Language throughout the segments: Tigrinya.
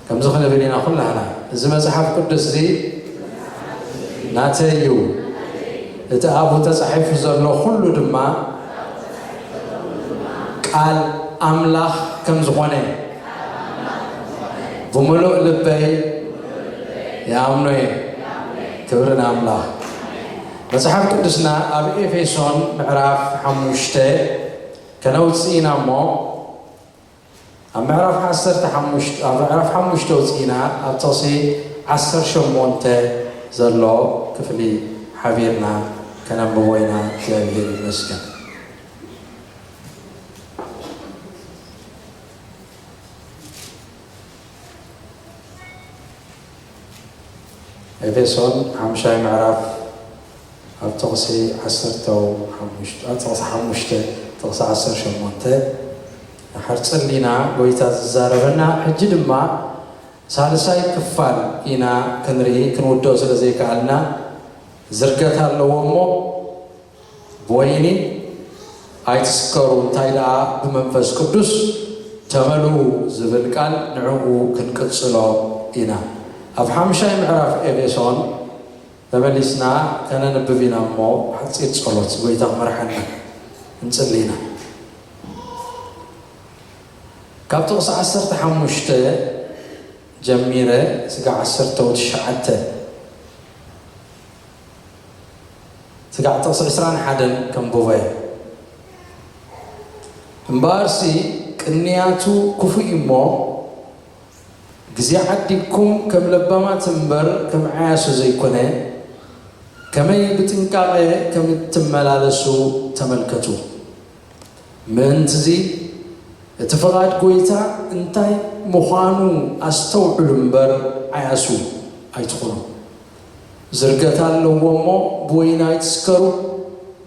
ከምዚ ክንብል ኢና ኩላህና፣ እዚ መጽሓፍ ቅዱስ እዚ ናተይ እዩ፣ እቲ ኣብኡ ተጻሒፉ ዘሎ ኩሉ ድማ ቃል ኣምላኽ ከም ዝኾነ ብምሉእ ልበይ ይኣምኖ እየ። ክብሪ ንኣምላኽ። መጽሓፍ ቅዱስና ኣብ ኤፌሶን ምዕራፍ ሓሙሽተ ከነውጽእ ኢና እሞ፣ ኣብ ምዕራፍ ዓሰርተ ሓሙሽተ፣ ኣብ ምዕራፍ ሓሙሽተ ውጽኢና ኣብ ጥቕሲ ዓሰርተ ሸሞንተ ዘሎ ክፍሊ ሓቢርና ከነንብቦ ኢና። እግዚኣብሔር ይመስገን። ኤፌሶን ሓምሻይ ምዕራፍ ኣብ ጥቕሲ ዓሰርተ ሓሙሽተ፣ ኣብ ጥቕሲ ሓሙሽተ፣ ጥቕሲ ዓሰርተ ሸሞንተ፣ ንሓር ጸሊና ጎይታ ዝዛረበና። ሕጂ ድማ ሳልሳይ ክፋል ኢና ክንርኢ፣ ክንውድኦ ስለ ዘይከኣልና፣ ዝርገት ኣለዎ እሞ፣ ብወይኒ ኣይትስከሩ፣ እንታይ ደኣ ብመንፈስ ቅዱስ ተመልኡ ዝብል ቃል ንዕኡ ክንቅጽሎ ኢና። ኣብ ሓምሻይ ምዕራፍ ኤፌሶን ተመሊስና ከነንብብ ኢና እሞ፣ ሓጺር ጸሎት፣ ጎይታ ክመርሓና እንጽሊ ኢና። ካብ ጥቕሲ ዓሰርተ ሓሙሽተ ጀሚረ ስጋዕ ዓሰርተ ትሽዓተ፣ ስጋዕ ጥቕሲ ዕስራን ሓደን ከንብቦ እየ። እምበኣርሲ ቅንያቱ ክፉእ እዩ እሞ፣ ግዜ ዓዲግኩም ከም ለባማት እምበር ከም ዓያሱ ዘይኮነ፣ ከመይ ብጥንቃቐ ከም እትመላለሱ ተመልከቱ። ምእንትዚ እቲ ፍቓድ ጐይታ እንታይ ምዃኑ ኣስተውዕሉ እምበር፣ ዓያሱ ኣይትኹኑ። ዝርገት ኣለዎ እሞ፣ ብወይኒ ኣይትስከሩ፣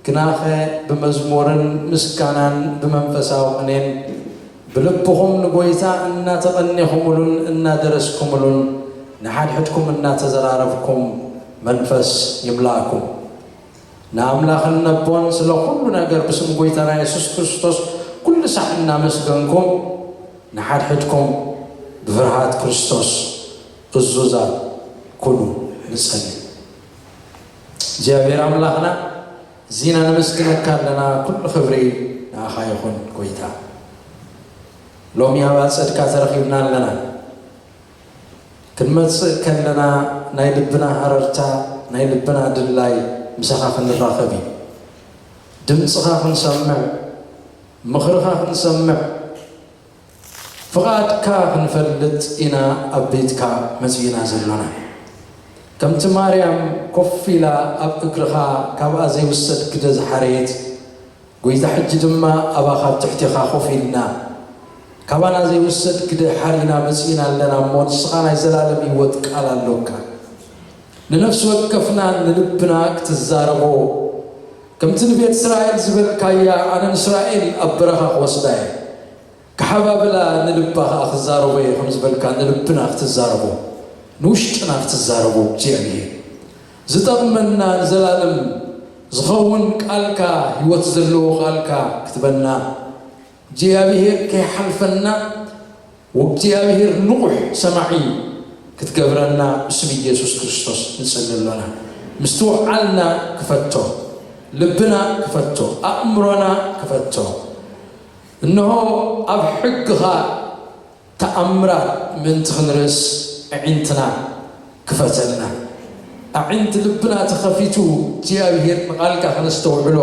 ግናኸ ብመዝሙርን ምስጋናን ብመንፈሳዊ ቅኔን ብልብኹም ንጐይታ እናተቐኔኹምሉን እናደረስኩምሉን ንሓድሕድኩም እናተዘራረብኩም መንፈስ ይምላእኩም። ንኣምላኽን ነቦን ስለ ኹሉ ነገር ብስም ጐይታና የሱስ ክርስቶስ ኩሉ ሳዕ እናመስገንኩም ንሓድሕድኩም ብፍርሃት ክርስቶስ እዙዛት ኩኑ። ንጸሊ። እግዚኣብሔር ኣምላኽና፣ እዚና ነመስግነካ ኣለና፣ ኩሉ ክብሪ ንኣኻ ይኹን ጐይታ። ሎሚ ኣብ ኣጸድካ ተረኺብና ኣለና። ክንመጽእ ከለና ናይ ልብና ሃረርታ፣ ናይ ልብና ድላይ ምሳኻ ክንራኸብ እዩ። ድምጽኻ ክንሰምዕ፣ ምኽርኻ ክንሰምዕ፣ ፍቓድካ ክንፈልጥ ኢና ኣብ ቤትካ መጺእና ዘሎና። ከምቲ ማርያም ኮፍ ኢላ ኣብ እግርኻ ካብኣ ዘይውሰድ ግደ ዝሓረየት፣ ጐይታ ሕጂ ድማ ኣባኻ ኣብ ትሕቴኻ ኮፍ ኢልና፣ ካባና ዘይውሰድ ግደ ሓሪና መጺእና ኣለና እሞ፣ ንስኻ ናይ ዘላለም ህይወት ቃል ኣሎካ። ንነፍሲ ወከፍና ንልብና ክትዛረቦ፣ ከምቲ ንቤት እስራኤል ዝበልካያ፣ ኣነ ንእስራኤል ኣብ በረኻ ክወስዳ እየ፣ ክሓባብላ ንልባ ኸኣ ክዛረቦ እየ ከም ዝበልካ፣ ንልብና ክትዛረቦ፣ ንውሽጥና ክትዛረቦ እግዚኣብሔር። ዝጠቕመና ንዘላለም ዝኸውን ቃልካ፣ ህይወት ዘለዎ ቃልካ ክትበና፣ እግዚኣብሔር ከይሓልፈና፣ ወእግዚኣብሔር ንቑሕ ሰማዒ ክትገብረና ብስም ኢየሱስ ክርስቶስ ንጽሊ ኣሎና። ምስትውዓልና ክፈቶ፣ ልብና ክፈቶ፣ ኣእምሮና ክፈቶ። እንሆ ኣብ ሕግኻ ተኣምራት ምእንቲ ክንርእስ ኣዒንትና ክፈተልና። ኣዒንቲ ልብና ተኸፊቱ እግዚኣብሔር ንቓልካ ከነስተውዕሎ፣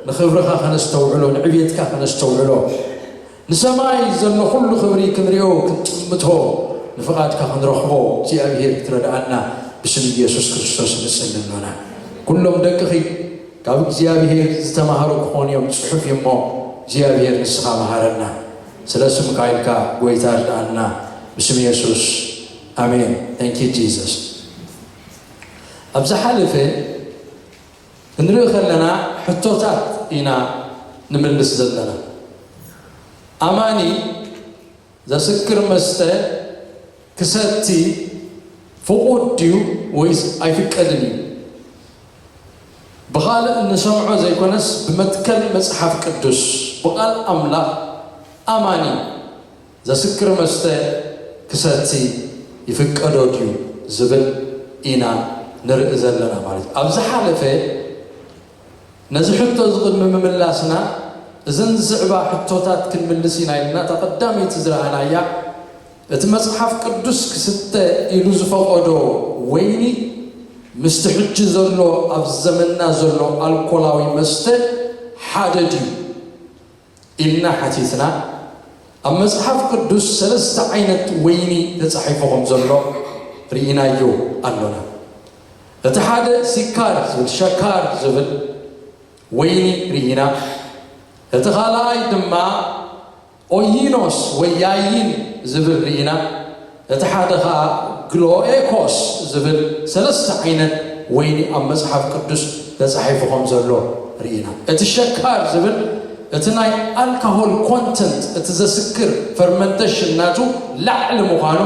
ንኽብርኻ ከነስተውዕሎ፣ ንዕብየትካ ከነስተውዕሎ፣ ንሰማይ ዘሎ ኩሉ ክብሪ ክንሪኦ፣ ክንጥምቶ፣ ንፍቓድካ ክንረኽቦ እግዚኣብሔር ክትረድኣና ብስም ኢየሱስ ክርስቶስ ንጽሊ ኣሎና። ኩሎም ደቅኺ ካብ እግዚኣብሔር ዝተማሃሩ ክኾኑ እዮም፣ ጽሑፍ እዩ እሞ እግዚኣብሔር ንስኻ መሃረና። ስለ ስምካ ኢልካ ጐይታ ርድኣና ብስም የሱስ፣ ኣሜን። Thank you Jesus። ኣብ ዝሓለፈ ክንርኢ ከለና ሕቶታት ኢና ንምልስ ዘለና። ኣማኒ ዘስክር መስተ ክሰቲ ፍቑድ ድዩ ወይስ ኣይፍቀድን እዩ? ብኻልእ እንሰምዖ ዘይኮነስ ብመትከል መጽሓፍ ቅዱስ፣ ብቓል ኣምላኽ ኣማኒ ዘስክር መስተ ክሰቲ ይፍቀዶ ድዩ ዝብል ኢና ንርኢ ዘለና ማለት እዩ። ኣብ ዝሓለፈ ነዚ ሕቶ እዚ ቅድሚ ምምላስና እዘን ዝስዕባ ሕቶታት ክንምልስ ኢና ኢልና እታ ቀዳመይቲ ዝረኣናያ እቲ መጽሓፍ ቅዱስ ክስተ ኢሉ ዝፈቐዶ ወይኒ ምስቲ ሕጂ ዘሎ ኣብ ዘመንና ዘሎ ኣልኮላዊ መስተ ሓደ ድዩ ኢልና ሓቲትና፣ ኣብ መጽሓፍ ቅዱስ ሰለስተ ዓይነት ወይኒ ተጻሒፉ ከም ዘሎ ርኢናዮ ኣሎና። እቲ ሓደ ሲካር ዝብል፣ ሸካር ዝብል ወይኒ ርኢና። እቲ ካልኣይ ድማ ኦይኖስ ወይ ያይን ዝብል ርኢና። እቲ ሓደ ኸኣ ግሎኤኮስ ዝብል ሰለስተ ዓይነት ወይኒ ኣብ መጽሓፍ ቅዱስ ተጻሒፉ ከም ዘሎ ርኢና። እቲ ሸካር ዝብል እቲ ናይ ኣልኮሆል ኮንተንት፣ እቲ ዘስክር ፈርመንቴሽን ናቱ ላዕሊ ምዃኑ፣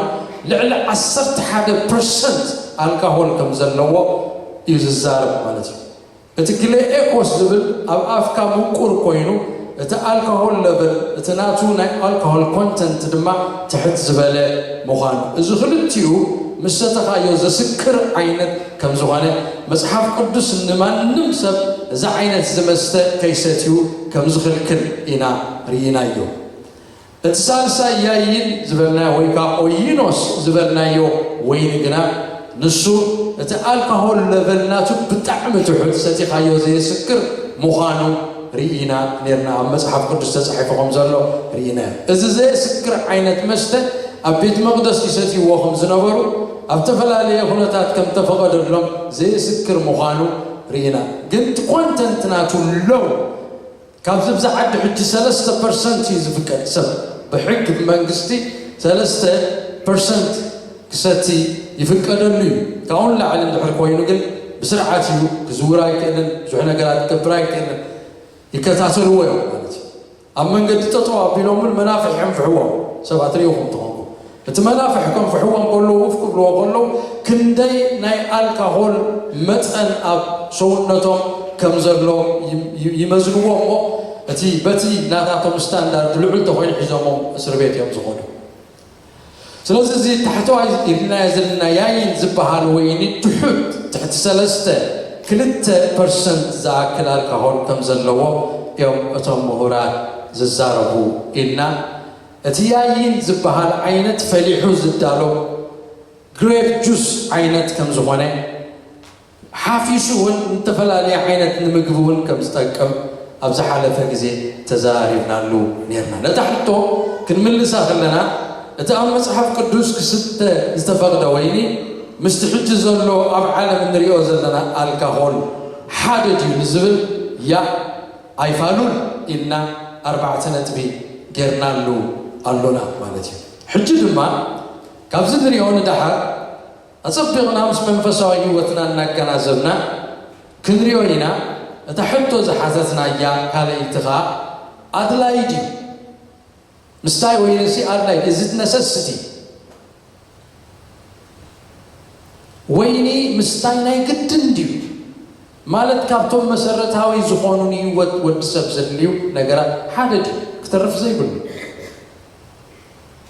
ልዕሊ ዓሰርተ ሓደ ፐርሰንት ኣልኮሆል ከም ዘለዎ እዩ ዝዛረብ ማለት እዩ። እቲ ግሌኤኮስ ዝብል ኣብ ኣፍካ ምቁር ኮይኑ፣ እቲ ኣልኮሆል ለቨል፣ እቲ ናቱ ናይ ኣልኮሆል ኮንተንት ድማ ትሕት ዝበለ ምዃኑ፣ እዚ ክልቲኡ ምስ ሰተኻዮ ዘስክር ዓይነት ከም ዝኾነ፣ መጽሓፍ ቅዱስ ንማንም ሰብ እዚ ዓይነት ዝመስተ ከይሰትዩ ከም ዝኽልክል ኢና ርኢናዮ። እቲ ሳልሳይ ያይን ዝበልናዮ ወይ ከዓ ኦይኖስ ዝበልናዮ ወይኒ ግና፣ ንሱ እቲ ኣልኮሆል ለቨል ናቱ ብጣዕሚ ትሑት፣ ሰቲኻዮ ዘየስክር ምዃኑ ርኢና ኔርና። ኣብ መጽሓፍ ቅዱስ ተጻሒፉ ከም ዘሎ ርኢና። እዚ ዘየስክር ዓይነት መስተ ኣብ ቤት መቕደስ ይሰትይዎ ከም ዝነበሩ፣ ኣብ ዝተፈላለየ ኩነታት ከም ተፈቐደሎም ዘየስክር ምዃኑ ርኢና። ግን እቲ ኮንተንት ናቱ ሎው፣ ካብዚ ብዛ ዓዲ ሕጂ ሰለስተ ፐርሰንት እዩ ዝፍቀድ። ሰብ ብሕግ ብመንግስቲ ሰለስተ ፐርሰንት ክሰቲ ይፍቀደሉ እዩ። ካብኡ ንላዕሊ እንድሕር ኮይኑ ግን ብስርዓት እዩ፣ ክዝውር ኣይክእልን፣ ብዙሕ ነገራት ክገብር ኣይክእልን። ይከታተልዎ እዮም ማለት እዩ። ኣብ መንገዲ ጠጠው ኣቢሎም እውን መናፍሕ የንፍሕዎም። ሰባት ርኢኹም ትኾንኩም። እቲ መናፍሕ ከንፍሕዎም ከለዉ፣ ውፍ ክብልዎ ከለዉ፣ ክንደይ ናይ ኣልኮሆል መጠን ኣብ ሰውነቶም ከም ዘሎ ይ-፣ ይ-፣ ይመዝንዎ እሞ፣ እቲ በቲ ናታቶም ስታንዳርድ ልዑል ተኾይኑ ሒዞሞም እስር ቤት እዮም ዝኸዱ። ስለዚ እዚ ታሕተዋይ ኢልናዮ ዘለና ያይን ዝበሃል ወይኒ ትሑት፣ ትሕቲ ሰለስተ፣ ክልተ ፐርሰንት ዝኣክል ኣልኮሆል ከም ዘለዎ እዮም እቶም ምሁራት ዝዛረቡ ኢልና። እቲ ያይን ዝበሃል ዓይነት ፈሊሑ ዝዳሎ ግሬፕ ጁስ ዓይነት ከም ዝኾነ፣ ሓፊሱ እውን ንተፈላለየ ዓይነት ንምግቢ እውን ከም ዝጠቅም ኣብ ዝሓለፈ ግዜ ተዘራሪብናሉ ኔርና። ነታ ሕቶ ክንምልሳ ከለና፣ እቲ ኣብ መጽሓፍ ቅዱስ ክስተ ዝተፈቕደ ወይኒ ምስቲ ሕጂ ዘሎ ኣብ ዓለም እንሪኦ ዘለና ኣልካሆል ሓደ ድዩ ንዝብል፣ ያእ፣ ኣይፋሉን ኢልና ኣርባዕተ ነጥቢ ጌርናሉ ኣሎና ማለት እዩ። ሕጂ ድማ ካብዚ ንሪኦ ንደሓር ኣጸቢቕና ምስ መንፈሳዊ ህይወትና እናገናዘብና ክንሪኦ ኢና። እታ ሕቶ ዝሓዘትናያ ካልኣይቲ ኸኣ ኣድላዪ ድዩ? ምስታይ ወይንሲ ኣድላዪ ድዩ? Is it necessity? ወይኒ ምስታይ ናይ ግድን ድዩ? ማለት ካብቶም መሰረታዊ ዝኾኑ ንህይወት ወዲ ሰብ ዘድልዩ ነገራት ሓደ ድዩ? ክተርፍ ዘይብሉ።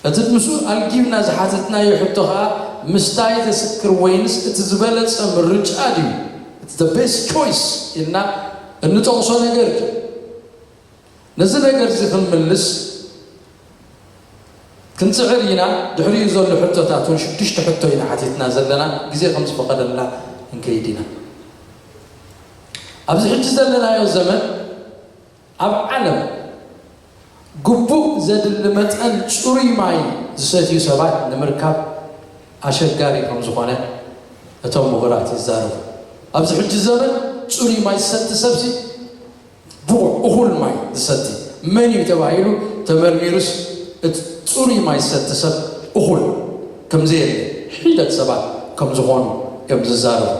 እቲ ምስኡ ኣልጊብና ዝሓተትናዮ ሕቶ ኸኣ፣ ምስታይ ዘስክር ወይንስ እቲ ዝበለጸ ምርጫ ድዩ? It's the best choice ኢልና እንጠቕሶ ነገር ድዩ? ነዚ ነገር እዚ ክንምልስ ክንጽዕር ኢና። ድሕሪኡ ዘሎ ሕቶታት እውን ሽዱሽተ ሕቶ ኢና ሓቲትና ዘለና፣ ግዜ ከም ዝፈቐደልና ክንከይድ ኢና። ኣብዚ ሕጂ ዘለናዮ ዘመን ኣብ ዓለም ግቡእ ዘድሊ መጠን ጽሩይ ማይ ዝሰትዩ ሰባት ንምርካብ ኣሸጋሪ ከም ዝኾነ እቶም ምሁራት ይዛረቡ። ኣብዚ ሕጂ ዘመን ጽሩይ ማይ ዝሰቲ ሰብሲ ብቑዕ እኹል ማይ ዝሰቲ መን እዩ ተባሂሉ ተመርሚሩስ፣ እቲ ጽሩይ ማይ ዝሰቲ ሰብ እኹል ከም ዘየለ፣ ሒደት ሰባት ከም ዝኾኑ እዮም ዝዛረቡ።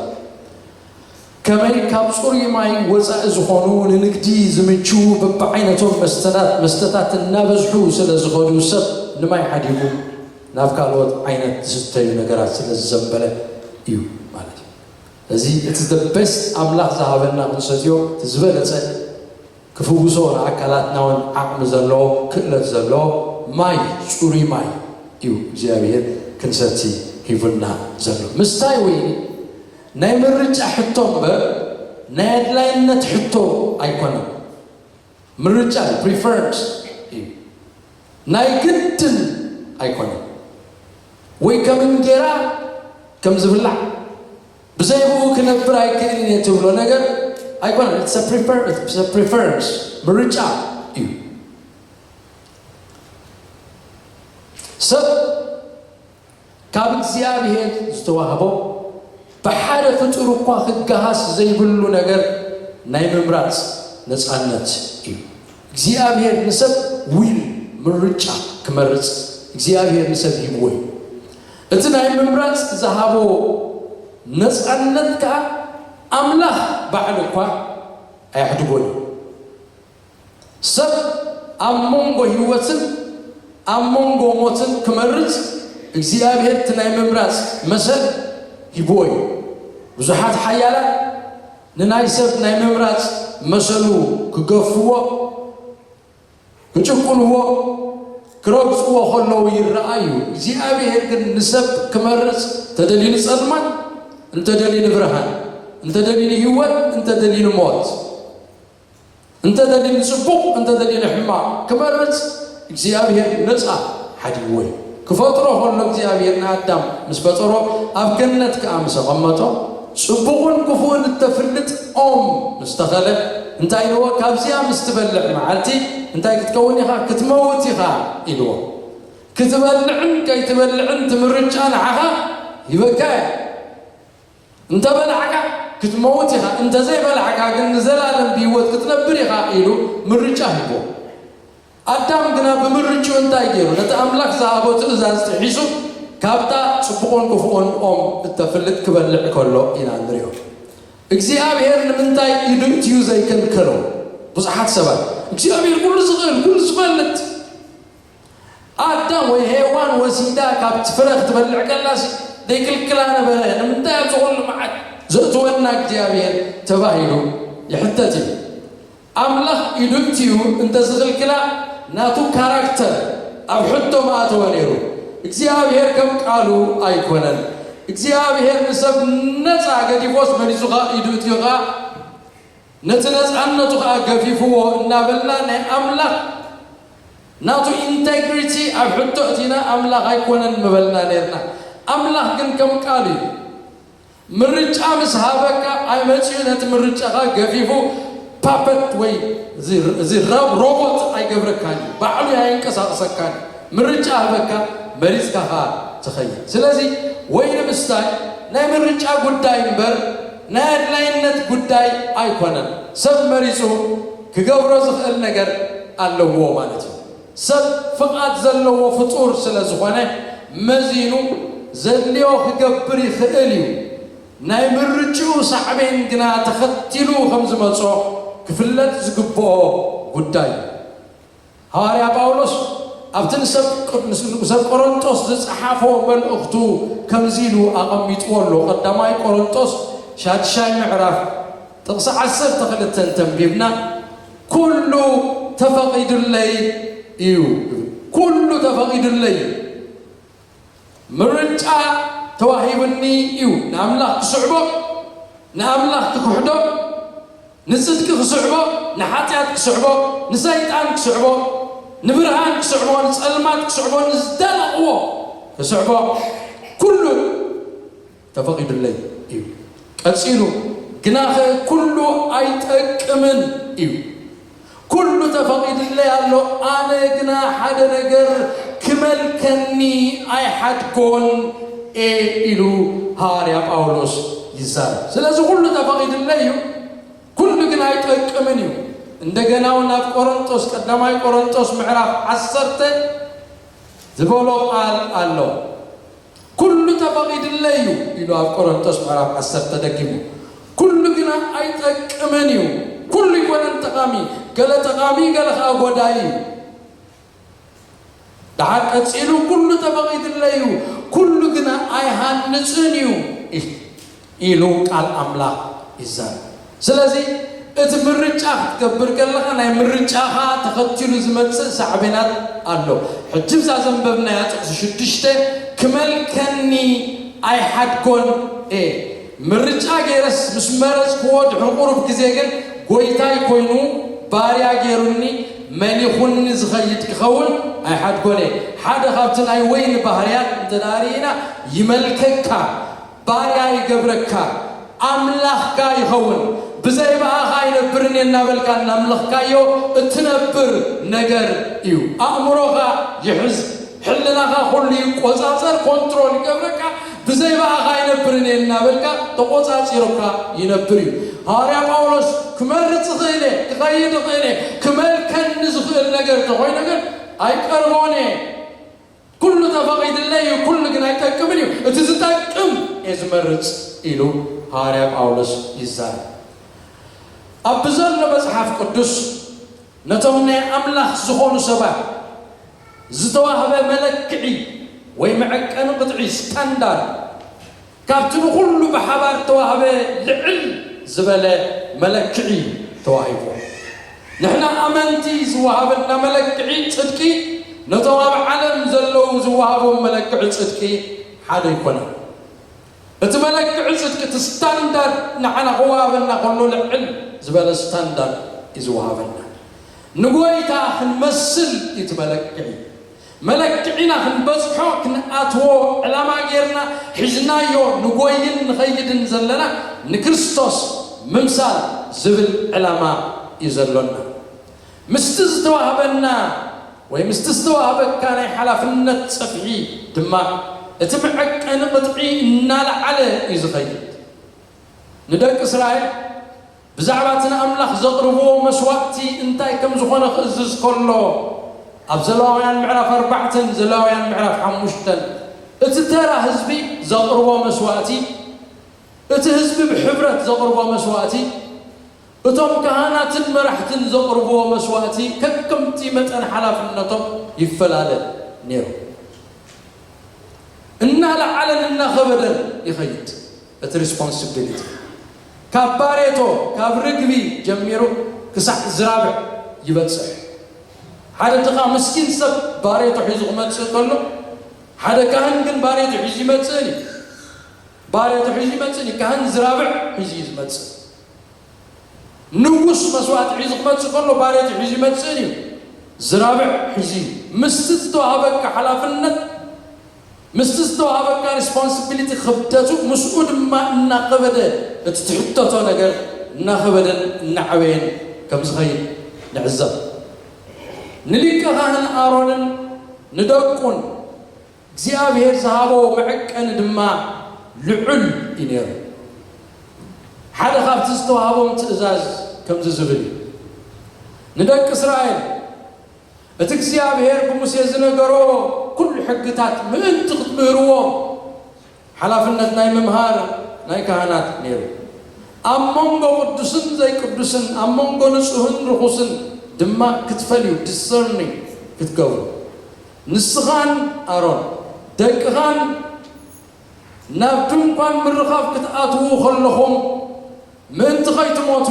ከመይ ካብ ጽሩይ ማይ ወጻኢ ዝኾኑ ንንግዲ ዝምችዉ በብዓይነቶም መስተታት፣ መስተታት እናበዝሑ ስለ ዝኸዱ፣ ሰብ ንማይ ሓዲጉ ናብ ካልኦት ዓይነት ዝስተዩ ነገራት ስለ ዝዘንበለ እዩ ማለት እዩ። እዚ እቲ the best ኣምላኽ ዝሃበና ክንሰትዮ እቲ ዝበለጸ ክፍውሶ ንኣካላትና እውን ዓቕሚ ዘለዎ ክእለት ዘለዎ ማይ፣ ጽሩይ ማይ እዩ እግዚኣብሔር ክንሰቲ ሂቡና ዘሎ። ምስታይ ወይኒ ናይ ምርጫ ሕቶ እምበር ናይ ኣድላይነት ሕቶ ኣይኮነን። ምርጫ ፕሪፈረንስ እዩ፣ ናይ ግድን ኣይኮነን። ወይ ከም እንጌራ ከም ዝብላዕ ብዘይ ብኡ ክነብር ኣይክእልን እየ ትብሎ ነገር ኣይኮነን። ፕሪፈረንስ ምርጫ እዩ። ሰብ ካብ እግዚኣብሔር ዝተዋህቦ ብሓደ ፍጡር እኳ ክገሃስ ዘይብሉ ነገር ናይ ምምራፅ ነፃነት እዩ። እግዚኣብሔር ንሰብ ዊል ምርጫ ክመርፅ እግዚኣብሔር ንሰብ ሂብዎ እዩ። እቲ ናይ ምምራፅ ዝሃቦ ነፃነት ከዓ ኣምላኽ ባዕሉ እኳ ኣየሕድጎን እዩ። ሰብ ኣብ መንጎ ህይወትን ኣብ መንጎ ሞትን ክመርጽ እግዚኣብሔር እቲ ናይ ምምራጽ መሰል ሂብዎ እዩ። ብዙሓት ሓያላት ንናይ ሰብ ናይ ምምራጽ መሰሉ ክገፍዎ፣ ክጭቁንዎ፣ ክረግጽዎ ከለዉ ይረኣዩ። እግዚኣብሔር ግን ንሰብ ክመርጽ እንተደልዩ ንጸልማት፣ እንተደልዩ ንብርሃን፣ እንተደልዩ ንህይወት፣ እንተደልዩ ንሞት፣ እንተደልዩ ንጽቡቕ እንተደልዩ ንሕማቕ ክመርጽ እግዚኣብሔር ነጻ ሓዲግዎ እዩ። ክፈጥሮ ከሎ እግዚኣብሔር ንኣዳም ምስ ፈጠሮ ኣብ ገነት ከኣ ምስ ኣቐመጦ ጽቡቕን ክፉእን እተፍልጥ ኦም ምስ ተኸለ እንታይ ኢልዎ? ካብዚኣ ምስ ትበልዕ መዓልቲ እንታይ ክትከውን ኢኻ? ክትመውት ኢኻ ኢልዎ። ክትበልዕን ከይትበልዕን እቲ ምርጫ ንዓኻ ሂበካ እየ። እንተ በላዕካ ክትመውት ኢኻ፣ እንተ ዘይበላዕካ ግን ንዘላለም ብህይወት ክትነብር ኢኻ ኢሉ ምርጫ ሂቦ። ኣዳም ግና ብምርጭኡ እንታይ ገይሩ? ነቲ ኣምላኽ ዝሃቦ ትእዛዝ ጥሒሱ ካብታ ጽቡቕን ክፉኦን ኦም እተፍልጥ ክበልዕ ከሎ ኢና ንሪኦ። እግዚኣብሔር ንምንታይ ኢዱ እትዩ ዘይከልከሎ? ብዙሓት ሰባት እግዚኣብሔር ኩሉ ዝኽእል ኩሉ ዝፈልጥ ኣዳም ወይ ሄዋን ወሲዳ ካብቲ ፍረ ክትበልዕ ከላሲ ዘይክልክላ ነበረ። ንምንታይ ኣብዚ ኩሉ መዓት ዘእትወና እግዚኣብሔር ተባሂሉ ይሕተት እዩ። ኣምላኽ ኢዱ እትዩ እንተዝኽልክላ ናቱ ካራክተር ኣብ ሕቶ ምኣተወ ነይሩ። እግዚኣብሔር ከም ቃሉ ኣይኮነን። እግዚኣብሔር ንሰብ ነፃ ገዲፎስ መሊሱ ኸዓ ኢዱ እትዩ ኸዓ ነቲ ነፃነቱ ኸዓ ገፊፍዎ እናበልና ናይ ኣምላኽ ናቱ ኢንቴግሪቲ ኣብ ሕቶ እቲና ኣምላኽ ኣይኮነን ምበልና ነርና። ኣምላኽ ግን ከም ቃሉ እዩ። ምርጫ ምስ ሃበካ ኣይመፅኡ ነቲ ምርጫኻ ገፊፉ ፓፐት ወይ እዚ ሮቦት ኣይገብረካን እዩ። ባዕሉ ኣየንቀሳቕሰካን እዩ። ምርጫ ሃበካ መሪፅካ ኸዓ ትኸይድ። ስለዚ ወይኒ ምስታይ ናይ ምርጫ ጉዳይ እምበር ናይ ኣድላይነት ጉዳይ ኣይኮነን። ሰብ መሪፁ ክገብሮ ዝኽእል ነገር ኣለዎ ማለት እዩ። ሰብ ፍቓድ ዘለዎ ፍጡር ስለ ዝኾነ መዚኑ ዘድልዮ ክገብር ይኽእል እዩ። ናይ ምርጭኡ ሳዕቤን ግና ተኸቲሉ ከም ዝመጾ ክፍለጥ ዝግብኦ ጉዳይ እዩ። ሃዋርያ ጳውሎስ ኣብቲ ንሰብ ንሰብ ቆሮንጦስ ዝጸሓፎ መልእኽቱ ከምዚ ኢሉ ኣቐሚጥዎ ኣሎ። ቀዳማይ ቆሮንጦስ ሻድሻይ ምዕራፍ ጥቕሲ ዓሰርተ ክልተ እንተንቢብና ኩሉ ተፈቒዱለይ እዩ። ኩሉ ተፈቒዱለይ እዩ። ምርጫ ተዋሂቡኒ እዩ። ንኣምላኽ ክስዕቦ፣ ንኣምላኽ ክክሕዶ፣ ንጽድቂ ክስዕቦ፣ ንሓጢኣት ክስዕቦ፣ ንሰይጣን ክስዕቦ፣ ንብርሃን ክስዕቦ፣ ንጸልማት ክስዕቦ፣ ንዝደነቕዎ ክስዕቦ፣ ኩሉ ተፈቒዱለይ እዩ። ቀጺሉ ግናኸ ኩሉ ኣይጠቅምን እዩ። ኩሉ ተፈቒዱለይ ኣሎ፣ ኣነ ግና ሓደ ነገር ክመልከኒ ኣይሓድጎን እየ ኢሉ ሃዋርያ ጳውሎስ ይዛረብ። ስለዚ ኩሉ ተፈቒዱለይ እዩ፣ ኩሉ ግን ኣይጠቅምን እዩ። እንደገና እውን ኣብ ቆሮንጦስ፣ ቀዳማይ ቆሮንጦስ ምዕራፍ ዓሰርተ ዝበሎ ቃል ኣሎ። ኩሉ ተፈቒዱለይ እዩ ኢሉ ኣብ ቆሮንጦስ ምዕራፍ ዓሰርተ ደጊሙ። ኩሉ ግና ኣይጠቅምን እዩ። ኩሉ ይኮነን ጠቓሚ፣ ገለ ጠቓሚ፣ ገለ ኸዓ ጎዳኢ እዩ። ደሓር ቀጺሉ ኩሉ ተፈቒዱለይ እዩ፣ ኩሉ ግና ኣይሃንጽን እዩ ኢሉ ቃል ኣምላኽ ይዛረብ። ስለዚ እቲ ምርጫ ክትገብር ከለኻ ናይ ምርጫኻ ተኸቲሉ ዝመጽእ ሳዕቤናት ኣሎ። ሕጂ እዛ ዘንበብናያ ጥቕሲ ሽዱሽተ ክመልከኒ ኣይሓድጎን እየ። ምርጫ ገይረስ ምስ መረጽክዎ ድሕሪ ቁሩብ ግዜ ግን ጎይታይ ኮይኑ ባርያ ገይሩኒ መሊኹኒ ዝኸይድ ክኸውን ኣይሓድጎን እየ። ሓደ ካብቲ ናይ ወይኒ ባህርያት እንተ ደኣ ርኢና ይመልከካ፣ ባርያ ይገብረካ፣ ኣምላኽካ ይኸውን። ብዘይ ብኣኻ ኣይነብርን እየ እናበልካ እናምለኽካዮ እትነብር ነገር እዩ። ኣእምሮኻ ይሕዝ፣ ሕልናኻ ኩሉ ይቆጻጸር፣ ኮንትሮል ይገብረካ። ብዘይ ብኣኻ ኣይነብርን እየ እናበልካ ተቆጻጺሩካ ይነብር እዩ። ሃዋርያ ጳውሎስ ክመርጽ እኽእል እየ፣ ክኸይድ እኽእል እየ፣ ክመልከኒ ዝኽእል ነገር እንተኾይኑ ግን ኣይቀርቦን እየ። ኩሉ ተፈቒድለይ እዩ፣ ኩሉ ግን ኣይጠቅምን እዩ። እቲ ዝጠቅም እየ ዝመርጽ ኢሉ ሃዋርያ ጳውሎስ ይዛረብ። ኣብ ብዘሎ መጽሓፍ ቅዱስ ነቶም ናይ ኣምላኽ ዝኾኑ ሰባት ዝተዋህበ መለክዒ ወይ መዐቀኒ ቅጥዒ፣ ስታንዳርድ፣ ካብቲ ንኹሉ ብሓባር ተዋህበ ልዕል ዝበለ መለክዒ ተዋሂቡ። ንሕና ኣመንቲ ዝወሃበና መለክዒ ጽድቂ ነቶም ኣብ ዓለም ዘለዉ ዝወሃቦም መለክዒ ጽድቂ ሓደ ኣይኮነን። እቲ መለክዒ ጽድቂ፣ እቲ ስታንዳርድ ንዓና ክወሃበና ከሎ ልዕል ዝበለ ስታንዳርድ እዩ ዝወሃበና። ንጎይታ ክንመስል እዩ እቲ መለክዒ። መለክዒና ክንበጽሖ ክንኣትዎ ዕላማ ጌርና ሒዝናዮ ንጎይን ንኸይድን ዘለና ንክርስቶስ ምምሳል ዝብል ዕላማ እዩ ዘሎና። ምስቲ ዝተዋህበና ወይ ምስቲ ዝተዋህበካ ናይ ሓላፍነት ጸፍሒ ድማ እቲ መዐቀኒ ቅጥዒ እናለዓለ እዩ ዝኸይድ። ንደቂ እስራኤል ብዛዕባ እቲ ንኣምላኽ ዘቕርብዎ መስዋእቲ እንታይ ከም ዝኾነ ክእዝዝ ከሎ፣ ኣብ ዘሌዋውያን ምዕራፍ ኣርባዕተን ዘሌዋውያን ምዕራፍ ሓሙሽተን እቲ ተራ ህዝቢ ዘቕርቦ መስዋእቲ፣ እቲ ህዝቢ ብሕብረት ዘቕርቦ መስዋእቲ፣ እቶም ካህናትን መራሕትን ዘቕርብዎ መስዋእቲ ከከምቲ መጠን ሓላፍነቶም ይፈላለ ነይሩ። እናለዓለን እናኸበደን ይኸይድ እቲ ሪስፖንሲቢሊቲ። ካብ ባሬቶ፣ ካብ ርግቢ ጀሚሩ ክሳዕ ዝራብዕ ይበጽሕ። ሓደ ድኻ ምስኪን ሰብ ባሬቶ ሒዙ ክመጽእ ከሎ፣ ሓደ ካህን ግን ባሬቶ ሒዙ ይመጽእን እዩ። ባሬቶ ሒዙ ይመጽእን እዩ። ካህን ዝራብዕ ሒዙ እዩ ዝመጽእ። ንጉስ መስዋእቲ ሒዙ ክመጽእ ከሎ ባሬቱ ሒዙ ይመጽእን እዩ። ዝራብዕ ሒዙ እዩ። ምስቲ ዝተዋህበካ ሓላፍነት፣ ምስቲ ዝተዋህበካ ሪስፖንሲቢሊቲ ክብደቱ፣ ምስኡ ድማ እናኸበደ፣ እቲ ትሕተቶ ነገር እናኸበደን እናዓበየን ከም ዝኸይድ ንዕዘብ። ንሊቀ ካህን ኣሮንን ንደቁን እግዚኣብሔር ዝሃቦ መዐቀኒ ድማ ልዑል እዩ ነይሩ። ሓደ ካብቲ ዝተዋህቦም ትእዛዝ ከምዚ ዝብል እዩ። ንደቂ እስራኤል እቲ እግዚኣብሔር ብሙሴ ዝነገሮ ኩሉ ሕግታት ምእንቲ ክትምህርዎም ሓላፍነት ናይ ምምሃር ናይ ካህናት ነይሩ። ኣብ መንጎ ቅዱስን ዘይቅዱስን፣ ኣብ መንጎ ንጹህን ርኹስን ድማ ክትፈልዩ፣ ዲሰርኒንግ ክትገብሩ፣ ንስኻን ኣሮን ደቅኻን ናብ ድንኳን ምርኻብ ክትኣትዉ ከለኹም፣ ምእንቲ ኸይትሞቱ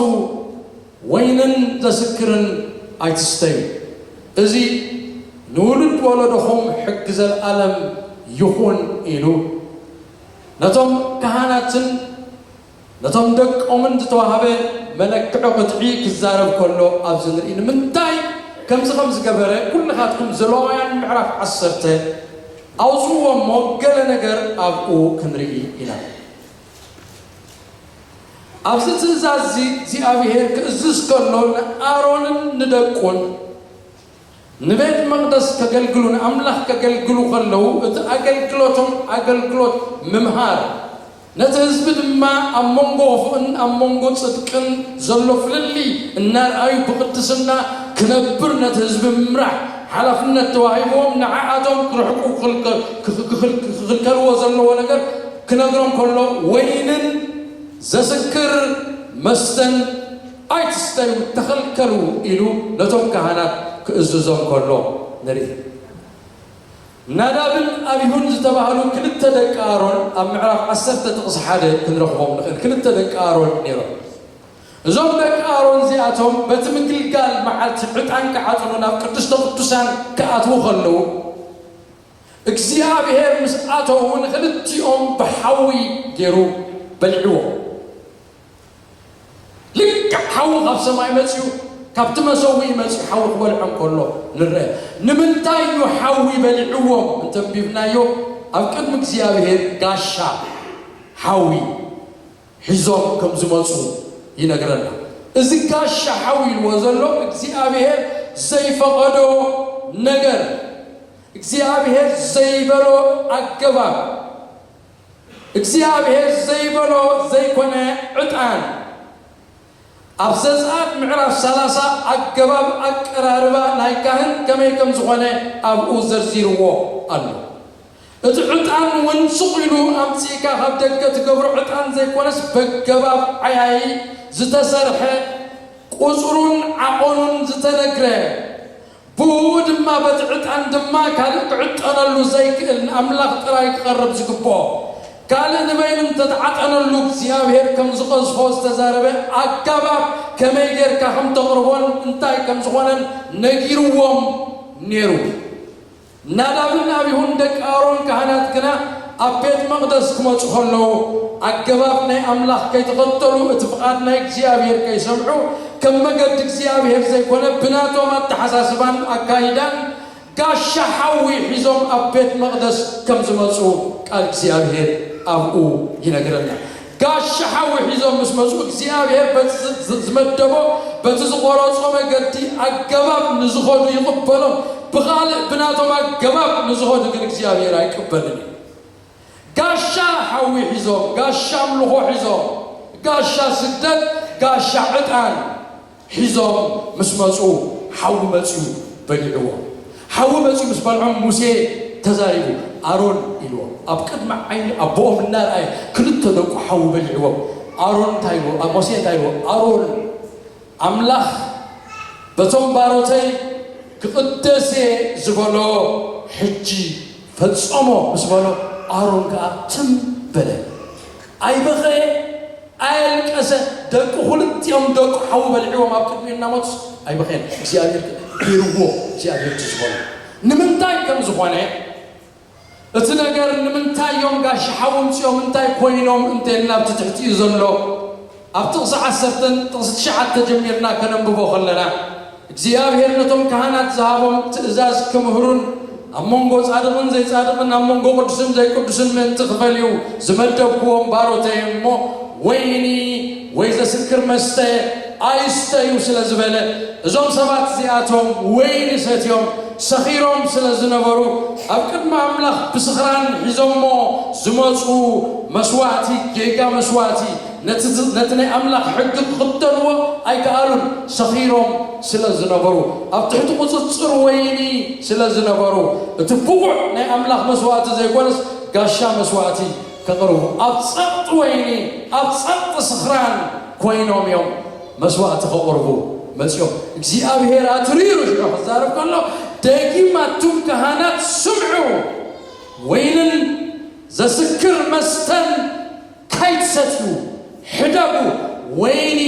ወይንን ዘስክርን ኣይትስተዩ። እዚ ንውሉድ ወለዶኹም ሕጊ ዘለኣለም ይኹን ኢሉ ነቶም ካህናትን ነቶም ደቆምን ዝተዋህበ መለክዒ ቅጥዒ ክዛረብ ከሎ ኣብዚ ንርኢ። ንምንታይ ከምዚ ከም ዝገበረ ኩልኻትኩም ዘሌዋውያን ምዕራፍ ዓሰርተ ኣውፅዎ እሞ ገለ ነገር ኣብኡ ክንርኢ ኢና። ኣብዚ ትእዛዝ እዚ እግዚኣብሔር ክእዝዝ ከሎ ንኣሮንን ንደቁን ንቤት መቕደስ ከገልግሉ፣ ንኣምላኽ ከገልግሉ ከለዉ፣ እቲ ኣገልግሎቶም ኣገልግሎት ምምሃር፣ ነቲ ህዝቢ ድማ ኣብ መንጎ ውፉእን ኣብ መንጎ ጽድቅን ዘሎ ፍልልይ እናርኣዩ ብቕድስና ክነብር ነቲ ህዝቢ ምምራሕ ሓላፍነት ተዋሂብዎም፣ ንዓኣቶም ክርሕቁ ክኽልከ-፣ ክኽ-፣ ክኽል-፣ ክኽልከልዎ ዘለዎ ነገር ክነግሮም ከሎ፣ ወይንን ዘስክር መስተን ኣይትስተዩ፣ ተኸልከሉ ኢሉ ነቶም ካህናት ክእዝዞም ከሎ ንርኢ። ናዳብን ኣቢሁን ዝተባህሉ ክልተ ደቂ ኣሮን ኣብ ምዕራፍ ዓሰርተ ጥቕሲ ሓደ ክንረኽቦም ንኽእል። ክልተ ደቂ ኣሮን ነይሮም። እዞም ደቂ ኣሮን እዚኣቶም በቲ ምግልጋል መዓልቲ ዕጣን ክዓጥኑ ናብ ቅድስተ ቅዱሳን ክኣትዉ ከለዉ፣ እግዚኣብሔር ምስ ኣተዉ ንኽልቲኦም ብሓዊ ገይሩ በሊዕዎ። ልክዕ ሓዊ ካብ ሰማይ መጺኡ፣ ካብቲ መሰውኢ መጺኡ ሓዊ ክበልዖም ከሎ ንርአ። ንምንታይ እዩ ሓዊ በሊዕዎም እንተንቢብናዮ፣ ኣብ ቅድሚ እግዚኣብሔር ጋሻ ሓዊ ሒዞም ከም ዝመጹ ይነግረና። እዚ ጋሻ ሓዊ ኢልዎ ዘሎ እግዚኣብሔር ዘይፈቐዶ ነገር፣ እግዚኣብሔር ዘይበሎ ኣገባብ፣ እግዚኣብሔር ዘይበሎ ዘይኮነ ዕጣን። ኣብ ዘጸኣት ምዕራፍ ሰላሳ ኣገባብ ኣቀራርባ ናይ ካህን ከመይ ከም ዝኾነ ኣብኡ ዘርዚርዎ ኣሎ። እቲ ዕጣን እውን ስቕ ኢሉ ኣምጺእካ ካብ ደገ ትገብሮ ዕጣን ዘይኮነስ፣ በገባብ ዓያዪ ዝተሰርሐ፣ ቁጽሩን ዓቐኑን ዝተነግረ፣ ብኡ ድማ በቲ ዕጣን ድማ ካልእ ክዕጠነሉ ዘይክእል፣ ንኣምላኽ ጥራይ ክቐርብ ዝግብኦ፣ ካልእ ንበይኑ እንተተዓጠነሉ እግዚኣብሔር ከም ዝቐዝፎ ዝተዛረበ ኣገባብ ከመይ ጌርካ ከም ተቕርቦን እንታይ ከም ዝኾነን ነጊርዎም ነይሩ። ናዳብን ኣቢሁን ደቂ ኣሮን ካህናት ግና ኣብ ቤት መቕደስ ክመጹ ከለዉ፣ ኣገባብ ናይ ኣምላኽ ከይተኸተሉ፣ እቲ ፍቓድ ናይ እግዚኣብሔር ከይሰምዑ፣ ከም መገዲ እግዚኣብሔር ዘይኮነ ብናቶም ኣተሓሳስባን ኣካይዳን ጋሻ ሓዊ ሒዞም ኣብ ቤት መቕደስ ከም ዝመጹ ቃል እግዚኣብሔር ኣብኡ ይነግረና። ጋሻ ሓዊ ሒዞም ምስ መጹ፣ እግዚኣብሔር በቲ ዝ-፣ ዝ-፣ ዝመደቦ፣ በቲ ዝቖረጾ መገዲ ኣገባብ ንዝኸዱ ይቕበሎም፣ ብኻልእ ብናቶም ኣገባብ ንዝኸዱ ግን እግዚኣብሔር ኣይቅበልን እዩ። ጋሻ ሓዊ ሒዞም፣ ጋሻ ኣምልኾ ሒዞም፣ ጋሻ ስግደት፣ ጋሻ ዕጣን ሒዞም ምስ መጹ፣ ሓዊ መጺኡ በሊዕዎ። ሓዊ መጺኡ ምስ በልዖም፣ ሙሴ ተዛሪቡ፣ ኣሮን ኢልዎ። ኣብ ቅድሚ ዓይኒ ኣቦኦም እናረኣየ፣ ክልተ ደቁ ሓዊ በሊዕዎም። ኣሮን እንታይ ኢልዎ? ኣ-፣ ሙሴ እንታይ ኢልዎ? ኣሮን፣ ኣምላኽ በቶም ባሮተይ ክቕደስ እየ ዝበሎ ሕጂ ፈጸሞ ምስ በሎ፣ ኣሮን ከኣ ትም በለ። ኣይበኸየ፣ ኣየልቀሰ። ደቁ ክልቲኦም ደቁ ሓዊ በሊዕዎም ኣብ ቅድሚኡ እናመጹ ኣይበኸየን። እግዚኣብሔር ገይርዎ፣ እግዚኣብሔር እቲ ዝበሎ። ንምንታይ ከም ዝኾነ፣ እቲ ነገር ንምንታይ እዮም ጋሻ ሓዊ ኣምጺኦም፣ እንታይ ኮይኖም እንተልና ኣብቲ ትሕቲኡ ዘሎ ኣብ ጥቕሲ ዓሰርተ ጥቕሲ ትሽዓተ ጀሚርና ከነንብቦ ከለና፣ እግዚኣብሔር ነቶም ካህናት ዝሃቦም ትእዛዝ ክምህሩን ኣብ መንጎ ጻድቕን ዘይጻድቕን ኣብ መንጎ ቅዱስን ዘይቅዱስን ምእንቲ ክፈልዩ ዝመደብክዎም ባሮተይ እሞ፣ ወይኒ ወይ ዘስክር መስተ ኣይስተዩ ስለ ዝበለ፣ እዞም ሰባት እዚኣቶም ወይኒ ሰትዮም ሰኺሮም ስለ ዝነበሩ፣ ኣብ ቅድሚ ኣምላኽ ብስኽራን ሒዞሞ ዝመጹ መስዋእቲ፣ ጌጋ መስዋእቲ፣ ነቲ ዝ-፣ ነቲ ናይ ኣምላኽ ሕጊ ክኽተልዎ ኣይከኣሉን። ሰኺሮም ስለ ዝነበሩ፣ ኣብ ትሕቲ ቁጽጽር ወይኒ ስለ ዝነበሩ፣ እቲ ብቑዕ ናይ ኣምላኽ መስዋእቲ ዘይኮነስ ጋሻ መስዋእቲ ከቕርቡ፣ ኣብ ጸቕጢ ወይኒ፣ ኣብ ጸቕጢ ስኽራን ኮይኖም እዮም መስዋእቲ ከቕርቡ መጺኦም። እግዚኣብሔር ኣትሪሩ ሽዑ ክዛረብ ከሎ፣ ደጊም ኣቱም ካህናት ስምዑ፣ ወይንን ዘስክር መስተን ከይትሰትዩ ሕደጉ። ወይኒ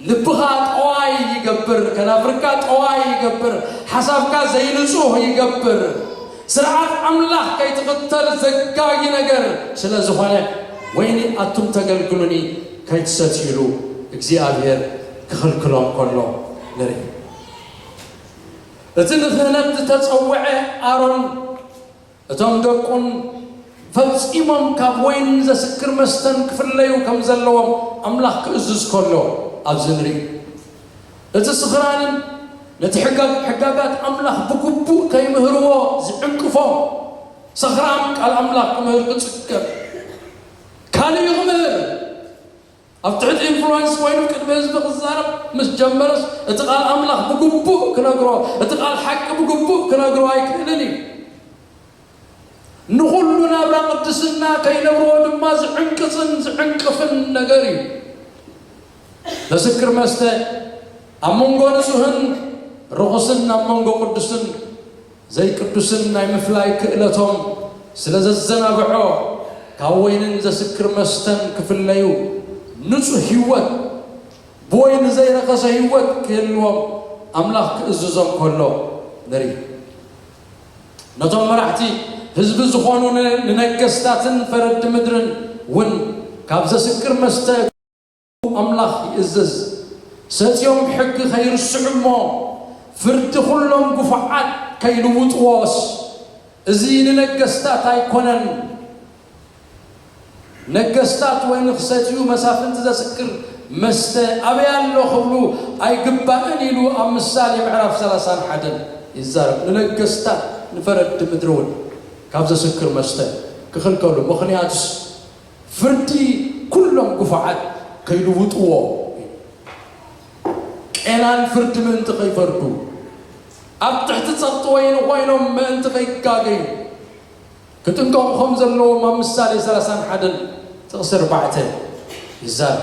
ልብኻ ጠዋይ ይገብር፣ ከናፍርካ ጠዋይ ይገብር፣ ሓሳብካ ዘይንጹህ ይገብር። ስርዓት ኣምላኽ ከይትኽተል ዘጋጊ ነገር ስለ ዝኾነ፣ ወይኒ ኣቱም ተገልግሉኒ ከይትሰትዩ ኢሉ እግዚኣብሔር ክኽልክሎም ከሎ ንርኢ። እቲ ንክህነት ዝተጸውዐ ኣሮን፣ እቶም ደቁን ፈጺሞም ካብ ወይን ዘስክር መስተን ክፍለዩ ከም ዘለዎም ኣምላኽ ክእዝዝ ከሎ ኣብዚ ንርኢ። እቲ ስኽራንን ነቲ ሕጋ-፣ ሕጋጋት ኣምላኽ ብግቡእ ከይምህርዎ ዝዕንቅፎም፣ ሰኽራም ቃል ኣምላኽ ክምህር ክጽገም፣ ካልእ ክምህር፣ ኣብ ትሕቲ ኢንፍሉወንስ ኮይኑ ቅድሚ ህዝቢ ክዛረብ ምስ ጀመረስ፣ እቲ ቃል ኣምላኽ ብግቡእ ክነግሮ፣ እቲ ቃል ሓቂ ብግቡእ ክነግሮ ኣይክእልን እዩ። ንኹሉ ናብራ ቅድስና ከይነብርዎ ድማ ዝዕንቅጽን ዝዕንቅፍን ነገር እዩ። ዘስክር መስተ ኣብ መንጎ ንጹህን ርኹስን፣ ኣብ መንጎ ቅዱስን ዘይቅዱስን ናይ ምፍላይ ክእለቶም ስለ ዘዘናግዖ፣ ካብ ወይንን ዘስክር መስተን ክፍለዩ፣ ንጹህ ህይወት ብወይኒ ዘይረኸሰ ህይወት ክህልዎም ኣምላኽ ክእዝዞም ከሎ ንርኢ። ነቶም መራሕቲ ህዝቢ ዝኾኑ ን-፣ ንነገስታትን ፈረድቲ ምድርን እውን ካብ ዘስክር መስተ ኣምላኽ ይእዝዝ። ሰትዮም ሕጊ ከይርስዑ እሞ ፍርዲ ኩሎም ግፉዓት ከይልውጥዎስ፣ እዚ ንነገስታት ኣይኮነን። ነገስታት ወይኒ ክሰትዩ፣ መሳፍንቲ ዘስክር መስተ ኣበይ ኣሎ ክብሉ ኣይግባእን ኢሉ ኣብ ምሳሌ ምዕራፍ ሰላሳን ሓደን ይዛረብ። ንነገስታት ንፈረድቲ ምድሪ እውን ካብ ዘስክር መስተ ክኽልከሉ፣ ምኽንያቱስ ፍርዲ ኩሎም ግፉዓት ከይልውጥዎ፣ ቄናን ፍርዲ ምእንቲ ከይፈርዱ፣ ኣብ ትሕቲ ጸቕጢ ወይኒ ኮይኖም ምእንቲ ከይጋገዩ ክጥንቀቑ ከም ዘለዎም ኣብ ምሳሌ ሰላሳን ሓደን ጥቕሲ ኣርባዕተ ይዛረብ።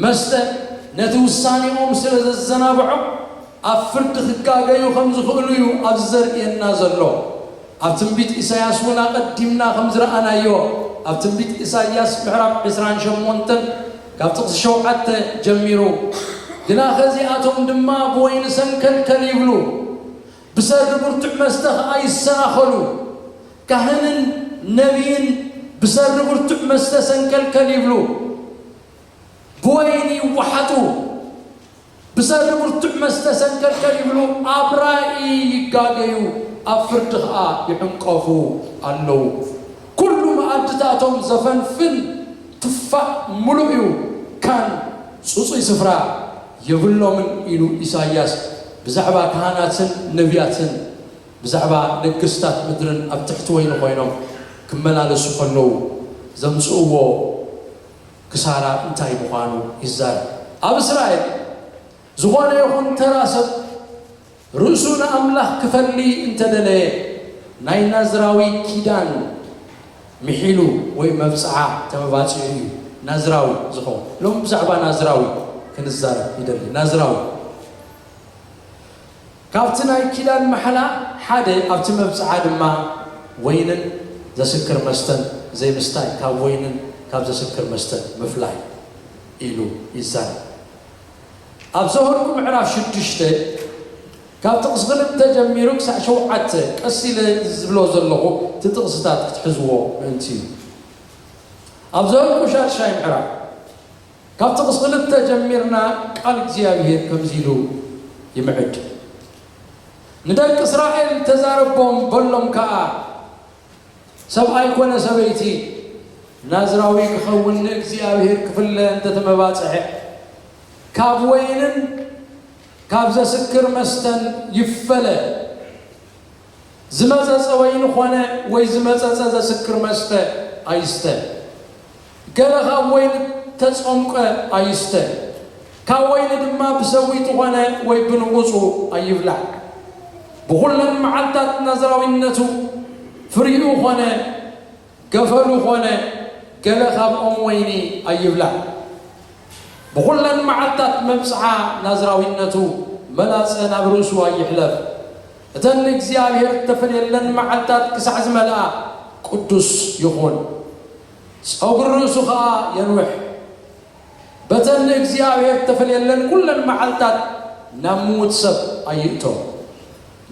መስተ ነቲ ውሳኔኦም ስለ ዘዘናብዖም ኣብ ፍርዲ ክጋገዩ ከም ዝኽእሉ እዩ ኣብዚ ዘርእየና ዘሎ። ኣብ ትንቢት ኢሳያስ እውን ኣቐዲምና ከም ዝረኣናዮ፣ ኣብ ትንቢት ኢሳያስ ምዕራፍ ዕስራን ሸሞንተን ካብ ጥቕሲ ሸውዓተ ጀሚሩ፣ ግናኸ እዚኣቶም ድማ ብወይኒ ሰንከልከል ይብሉ፣ ብሰሪ ብርቱዕ መስተ ኸኣ ይሰናኸሉ። ካህንን ነቢይን ብሰሪ ብርቱዕ መስተ ሰንከልከል ይብሉ፣ ብወይኒ ይወሓጡ፣ ብሰሪ ብርቱዕ መስተ ሰንከልከል ይብሉ፣ ኣብ ራእይ ይጋገዩ፣ ኣብ ፍርዲ ኸኣ ይዕንቀፉ ኣለዉ። ኩሉ መኣድታቶም ዘፈንፍን ቱፋእ ምሉእ እዩ፣ ካን ጽጹይ ስፍራ የብሎምን ኢሉ ኢሳይያስ ብዛዕባ ካህናትን ነቢያትን ብዛዕባ ነገስታት ምድርን ኣብ ትሕቲ ወይኒ ኮይኖም ክመላለሱ ከለዉ ዘምጽእዎ ክሳራ እንታይ ምዃኑ ይዛረብ። ኣብ እስራኤል ዝኾነ ይኹን ተራ ሰብ ርእሱ ንኣምላኽ ክፈሊ እንተደለየ ናይ ናዝራዊ ኪዳን ምሒሉ ወይ መብጽዓ ተመባጺዑ እዩ ናዝራዊ ዝኸውን። ሎም ብዛዕባ ናዝራዊ ክንዛረብ ይደሊ። ናዝራዊ ካብቲ ናይ ኪዳን ማሕላ ሓደ ኣብቲ መብጽዓ ድማ ወይንን ዘስክር መስተን ዘይምስታይ፣ ካብ ወይንን ካብ ዘስክር መስተን ምፍላይ ኢሉ ይዛረብ። ኣብ ዘኍልቁ ምዕራፍ ሽዱሽተ ካብ ጥቕሲ ክልተ ጀሚሩ ክሳዕ ሸውዓተ ቀስ ኢለ ዝብሎ ዘለኹ እቲ ጥቕስታት ክትሕዝዎ ምእንቲ እዩ። ኣብ ዘኍልቁ ሻድሻይ ምዕራፍ ካብ ጥቕሲ ክልተ ጀሚርና ቃል እግዚኣብሔር ከምዚ ኢሉ ይምዕድ። ንደቂ እስራኤል ተዛረቦም በሎም ከኣ፣ ሰብኣይ ኮነ ሰበይቲ ናዝራዊ ክኸውን ንእግዚኣብሔር ክፍለ እንተተመባጽዐ፣ ካብ ወይንን ካብ ዘስክር መስተን ይፈለ። ዝመጸጸ ወይኒ ኾነ ወይ ዝመጸጸ ዘስክር መስተ ኣይስተ። ገለ ካብ ወይኒ ተጸምቀ ኣይስተ። ካብ ወይኒ ድማ ብሰዊቱ ኾነ ወይ ብንቑጹ ኣይብላዕ። ብኹለን መዓልታት ናዝራዊነቱ ፍሪኡ ኾነ ገፈሉ ኾነ ገለ ካብ ኦም ወይኒ ኣይብላዕ። ብኹለን መዓልታት መብጽዓ ናዝራዊነቱ መላጸ ናብ ርእሱ ኣይሕለፍ። እተን ንእግዚኣብሔር እተፈልየለን መዓልታት ክሳዕ ዝመልኣ ቅዱስ ይኹን። ጸጉሪ ርእሱ ኸኣ የንውሕ። በተን ንእግዚኣብሔር እተፈልየለን ኩለን መዓልታት ናብ ምዉት ሰብ ኣይእቶ።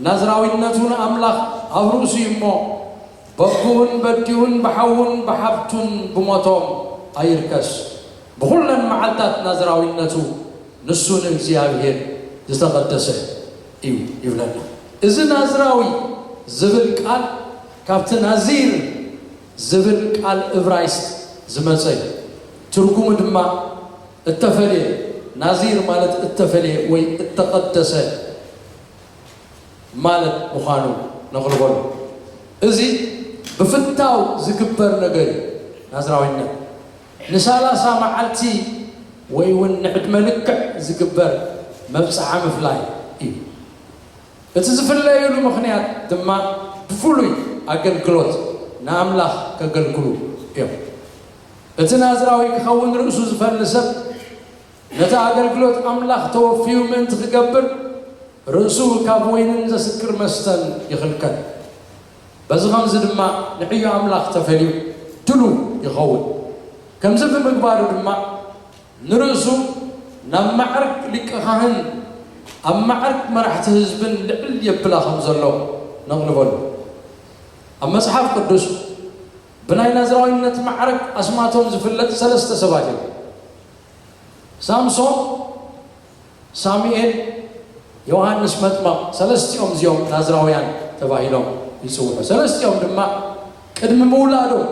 ናዝራዊነቱ ንኣምላኽ ኣብ ርእሱ እዩ እሞ፣ በጉኡን በዲኡን ብሓዉን ብሓብቱን ብሞቶም ኣይርከስ። ብኹለን መዓልታት ናዝራዊነቱ ንሱ ንእግዚኣብሔር ዝተቐደሰ እዩ ይብለና። እዚ ናዝራዊ ዝብል ቃል ካብቲ ናዚር ዝብል ቃል እብራይስጥ ዝመጸ እዩ። ትርጉሙ ድማ እተፈልየ፣ ናዚር ማለት እተፈልየ ወይ እተቐደሰ ማለት ምዃኑ ነቕርበሉ። እዚ ብፍታው ዝግበር ነገር እዩ። ናዝራዊነት ንሳላሳ መዓልቲ ወይ እውን ንዕድመ ልክዕ ዝግበር መብጽዓ ምፍላይ እዩ። እቲ ዝፍለዩሉ ምኽንያት ድማ ብፍሉይ ኣገልግሎት ንኣምላኽ ከገልግሉ እዮም። እቲ ናዝራዊ ክኸውን ርእሱ ዝፈሊ ሰብ ነቲ ኣገልግሎት ኣምላኽ ተወፍዩ ምእንቲ ክገብር ርእሱ ካብ ወይንን ዘስክር መስተን ይኽልከል። በዚ ኸምዚ ድማ ንዕዮ ኣምላኽ ተፈልዩ ድሉው ይኸውን። ከምዚ ብምግባሩ ድማ ንርእሱ ናብ ማዕርግ ሊቀ ካህን ኣብ ማዕርግ መራሕቲ ህዝብን ልዕል የብላ ከም ዘሎ ነቕልበሉ። ኣብ መጽሓፍ ቅዱስ ብናይ ናዝራዊነት ማዕረግ ኣስማቶም ዝፍለጥ ሰለስተ ሰባት እዮም። ሳምሶን፣ ሳሙኤል፣ ዮሃንስ መጥመቕ፣ ሰለስቲኦም እዚኦም ናዝራውያን ተባሂሎም ይጽውዑ። ሰለስቲኦም ድማ ቅድሚ ምውላዶም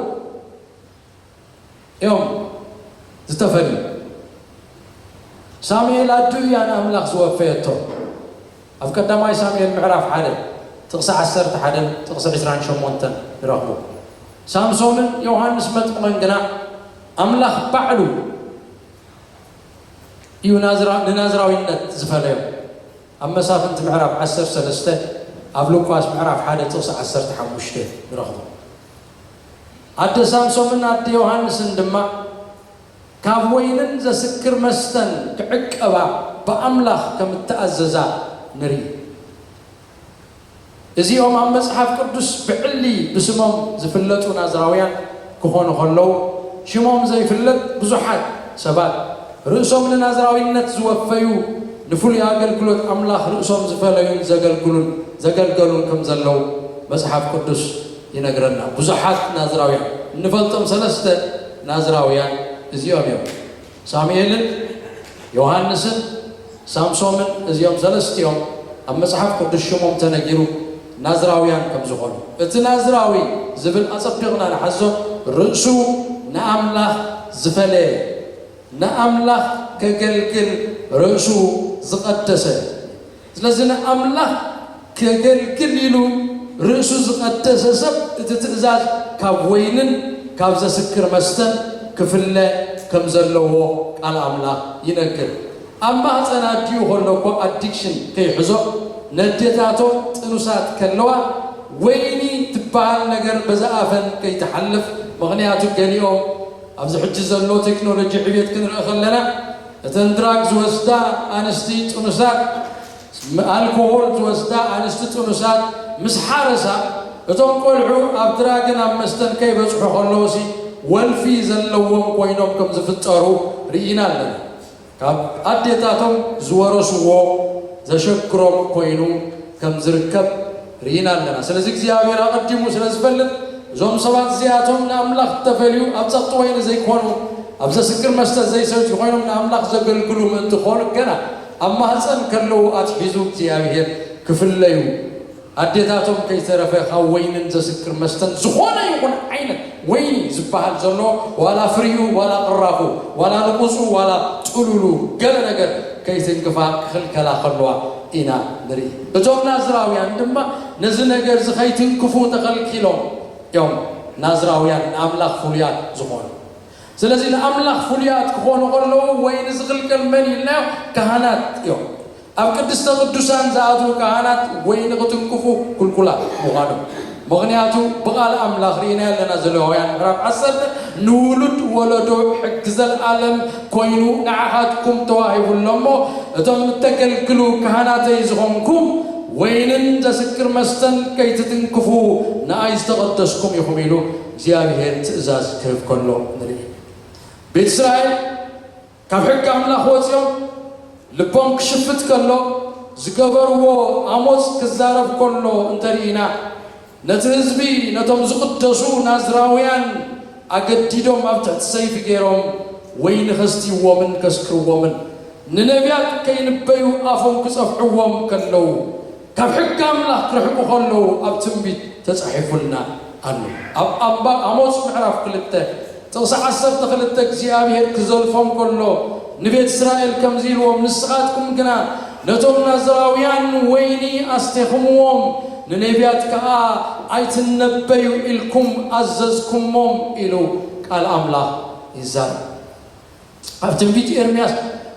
እዮም ዝተፈልዩ። ሳሙኤል ኣዱ እያ ንኣምላኽ ዝወፈየቶ። ኣብ ቀዳማይ ሳሙኤል ምዕራፍ ሓደ ጥቕሲ ዓሰርተ ሓደን ጥቕሲ ዕስራን ሸሞንተን ንረኽቦ። ሳምሶንን ዮሃንስ መጥምቕን ግና ኣምላኽ ባዕሉ እዩ ናዝራ-፣ ንናዝራዊነት ዝፈለዮም። ኣብ መሳፍንቲ ምዕራፍ ዓሰርተ ሰለስተ፣ ኣብ ሉቃስ ምዕራፍ ሓደ ጥቕሲ ዓሰርተ ሓሙሽተ ንረኽቦ። ኣደ ሳምሶምን ኣደ ዮሃንስን ድማ ካብ ወይንን ዘስክር መስተን ክዕቀባ ብኣምላኽ ከም እተኣዘዛ ንርኢ። እዚኦም ኣብ መጽሓፍ ቅዱስ ብዕሊ ብስሞም ዝፍለጡ ናዝራውያን ክኾኑ ከለዉ፣ ሽሞም ዘይፍለጥ ብዙሓት ሰባት፣ ርእሶም ንናዝራዊነት ዝወፈዩ፣ ንፍሉይ ኣገልግሎት ኣምላኽ ርእሶም ዝፈለዩን ዘገልግሉን፣ ዘገልገሉን ከም ዘለዉ መጽሓፍ ቅዱስ ይነግረና። ብዙሓት ናዝራውያን፣ እንፈልጦም ሰለስተ ናዝራውያን እዚኦም እዮም። ሳሙኤልን ዮሃንስን ሳምሶምን፣ እዚኦም ሰለስቲኦም ኣብ መጽሓፍ ቅዱስ ሽሞም ተነጊሩ ናዝራውያን ከም ዝኾኑ። እቲ ናዝራዊ ዝብል ኣጸቢቕና ንሓዞ፣ ርእሱ ንኣምላኽ ዝፈለየ፣ ንኣምላኽ ከገልግል ርእሱ ዝቐደሰ። ስለዚ ንኣምላኽ ከገልግል ኢሉ ርእሱ ዝቐደሰ ሰብ፣ እቲ ትእዛዝ ካብ ወይንን ካብ ዘስክር መስተን ክፍለ ከም ዘለዎ ቃል ኣምላኽ ይነግር። ኣብ ማህፀን ኣዲኡ ከሎ እኮ ኣዲክሽን ከይሕዞ፣ ነዴታቶም ጥኑሳት ከለዋ ወይኒ ትበሃል ነገር በዛ ኣፈን ከይትሓልፍ፣ ምኽንያቱ ገሊኦም ኣብዚ ሕጂ ዘሎ ቴክኖሎጂ ዕብየት ክንርኢ ከለና፣ እተን ድራግ ዝወስዳ ኣንስቲ ጥኑሳት፣ ኣልኮሆል ዝወስዳ ኣንስቲ ጥኑሳት ምስ ሓረሳ፣ እቶም ቆልዑ ኣብ ድራግን ኣብ መስተን ከይበጽሑ ከለዉሲ ወልፊ ዘለዎም ኮይኖም ከም ዝፍጠሩ ርኢና ኣለና። ካብ ኣዴታቶም ዝወረስዎ ዘሸግሮም ኮይኑ ከም ዝርከብ ርኢና ኣለና። ስለዚ እግዚኣብሔር ኣቐዲሙ ስለ ዝፈልጥ፣ እዞም ሰባት እዚኣቶም ንኣምላኽ እተፈልዩ፣ ኣብ ጸቕጢ ወይኒ ዘይኮኑ፣ ኣብ ዘስክር መስተ ዘይሰትዩ ኮይኖም ንኣምላኽ ዘገልግሉ ምእንቲ ክኾኑ፣ ገና ኣብ ማህፀን ከለዉ ኣትሒዙ እግዚኣብሔር ክፍለዩ፣ ኣዴታቶም ከይተረፈ ካብ ወይንን ዘስክር መስተን ዝኾነ ይኹን ዓይነት ወይኒ ዝበሃል ዘሎ፣ ዋላ ፍሪኡ፣ ዋላ ቅራፉ፣ ዋላ ንቁፁ፣ ዋላ ጥሉሉ፣ ገለ ነገር ከይትንክፋ ክኽልከላ ከለዋ ኢና ንርኢ። እቶም ናዝራውያን ድማ ነዚ ነገር እዚ ከይትንክፉ ተኸልኪሎም እዮም ናዝራውያን፣ ንኣምላኽ ፍሉያት ዝኾኑ። ስለዚ ንኣምላኽ ፍሉያት ክኾኑ ከለዉ ወይኒ ዝኽልከል መን ኢልናዮ? ካህናት እዮም። ኣብ ቅድስተ ቅዱሳን ዝኣትዉ ካህናት ወይኒ ክትንክፉ ክልኩላት ምዃኖም። ምኽንያቱ ብቓል ኣምላኽ ርኢናዮ ኣለና። ዘሌዋውያን ምዕራፍ ዓሰርተ፣ ንውሉድ ወለዶ ሕጊ ዘለኣለም ኮይኑ ንዓኻትኩም ተዋሂቡ ኣሎ እሞ፣ እቶም እተገልግሉ ካህናተይ ዝኾንኩም ወይንን ዘስክር መስተን ከይትትንክፉ ንኣይ ዝተቐደስኩም ኢኹም ኢሉ እግዚኣብሔር ትእዛዝ ክህብ ከሎ ንርኢ። ቤት እስራኤል ካብ ሕጊ ኣምላኽ ወፂኦም ልቦም ክሽፍት ከሎ ዝገበርዎ፣ ኣሞጽ ክዛረብ ከሎ እንተርኢና፣ ነቲ ህዝቢ፣ ነቶም ዝቕደሱ ናዝራውያን ኣገዲዶም ኣብ ትሕቲ ሰይፊ ገይሮም ወይኒ ከስትይዎምን ከስክርዎምን፣ ንነቢያት ከይንበዩ ኣፎም ክጸፍዕዎም ከለዉ፣ ካብ ሕጊ ኣምላኽ ክርሕቁ ከለዉ ኣብ ትንቢት ተጻሒፉልና ኣሎ። ኣብ ኣምባ-፣ ኣሞጽ ምዕራፍ ክልተ ጥቕሲ ዓሰርተ ክልተ እግዚኣብሔር ክዘልፎም ከሎ ንቤት እስራኤል ከምዚ ኢልዎም፣ ንስኻትኩም ግና ነቶም ናዝራውያን ወይኒ ኣስቴኹምዎም፣ ንነቢያት ከኣ ኣይትነበዩ ኢልኩም ኣዘዝኩሞም ኢሉ ቃል ኣምላኽ ይዛረብ። ኣብ ትንቢት ኤርምያስ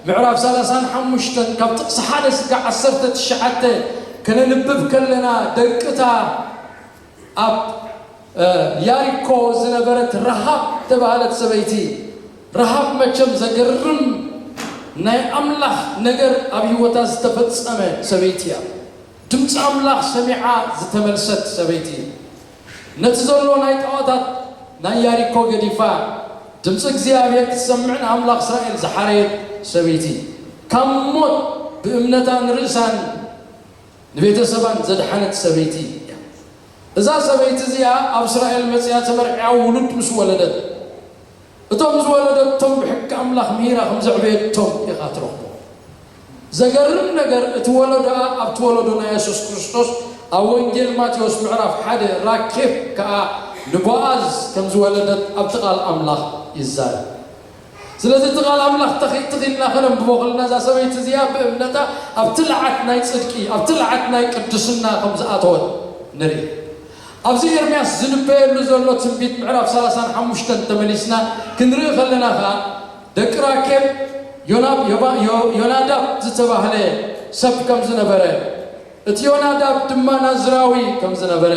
ምዕራፍ ሰላሳን ሓሙሽተን ካብ ጥቕሲ ሓደ ስጋ ዓሰርተ ትሽዓተ ከነንብብ ከለና፣ ደቂታ ኣብ፣ እ፣ ያሪኮ ዝነበረት ረሃብ ተባህለት ሰበይቲ፣ ረሃብ መቸም ዘገርም ናይ ኣምላኽ ነገር ኣብ ህይወታ ዝተፈጸመ ሰበይቲ እያ። ድምፂ ኣምላኽ ሰሚዓ ዝተመልሰት ሰበይቲ፣ ነቲ ዘሎ ናይ ጣዖታት ናይ ያሪኮ ገዲፋ ድምፂ እግዚኣብሔር ክትሰምዕ ንኣምላኽ እስራኤል ዝሓረየት ሰበይቲ። ካብ ሞት ብእምነታን ርእሳን ንቤተሰባን ዘድሓነት ሰበይቲ እያ። እዛ ሰበይቲ እዚኣ ኣብ እስራኤል መጺኣ ተመርዒያ ውሉድ ምስ ወለደት፣ እቶም ዝወለደቶም ብሕጊ ኣምላኽ ምሂራ ከም ዘዕበየቶም ኢኻ ትረኽቦ። ዘገርም ነገር፣ እቲ ወለዶኣ ኣብቲ ወለዶ ናይ የሱስ ክርስቶስ ኣብ ወንጌል ማቴዎስ ምዕራፍ ሓደ ራኬብ ከኣ ንቦኣዝ ከም ዝወለደት ኣብቲ ቃል ኣምላኽ ይዛረብ። ስለዚ እቲ ቃል ኣምላኽ ተኺ-፣ ትኺልና ከነንብቦ ከለና፣ እዛ ሰበይቲ እዚኣ ብእምነታ ኣብቲ ለዓት ናይ ጽድቂ፣ ኣብቲ ለዓት ናይ ቅድስና ከም ዝኣተወት ንርኢ። ኣብዚ ኤርምያስ ዝንበየሉ ዘሎ ትንቢት ምዕራፍ ሰላሳን ሓሙሽተን ተመሊስና ክንርኢ ከለና ከኣ፣ ደቂ ራኬብ ዮናብ-፣ ዮባ-፣ ዮ-፣ ዮናዳብ ዝተባህለ ሰብ ከም ዝነበረ፣ እቲ ዮናዳብ ድማ ናዝራዊ ከም ዝነበረ፣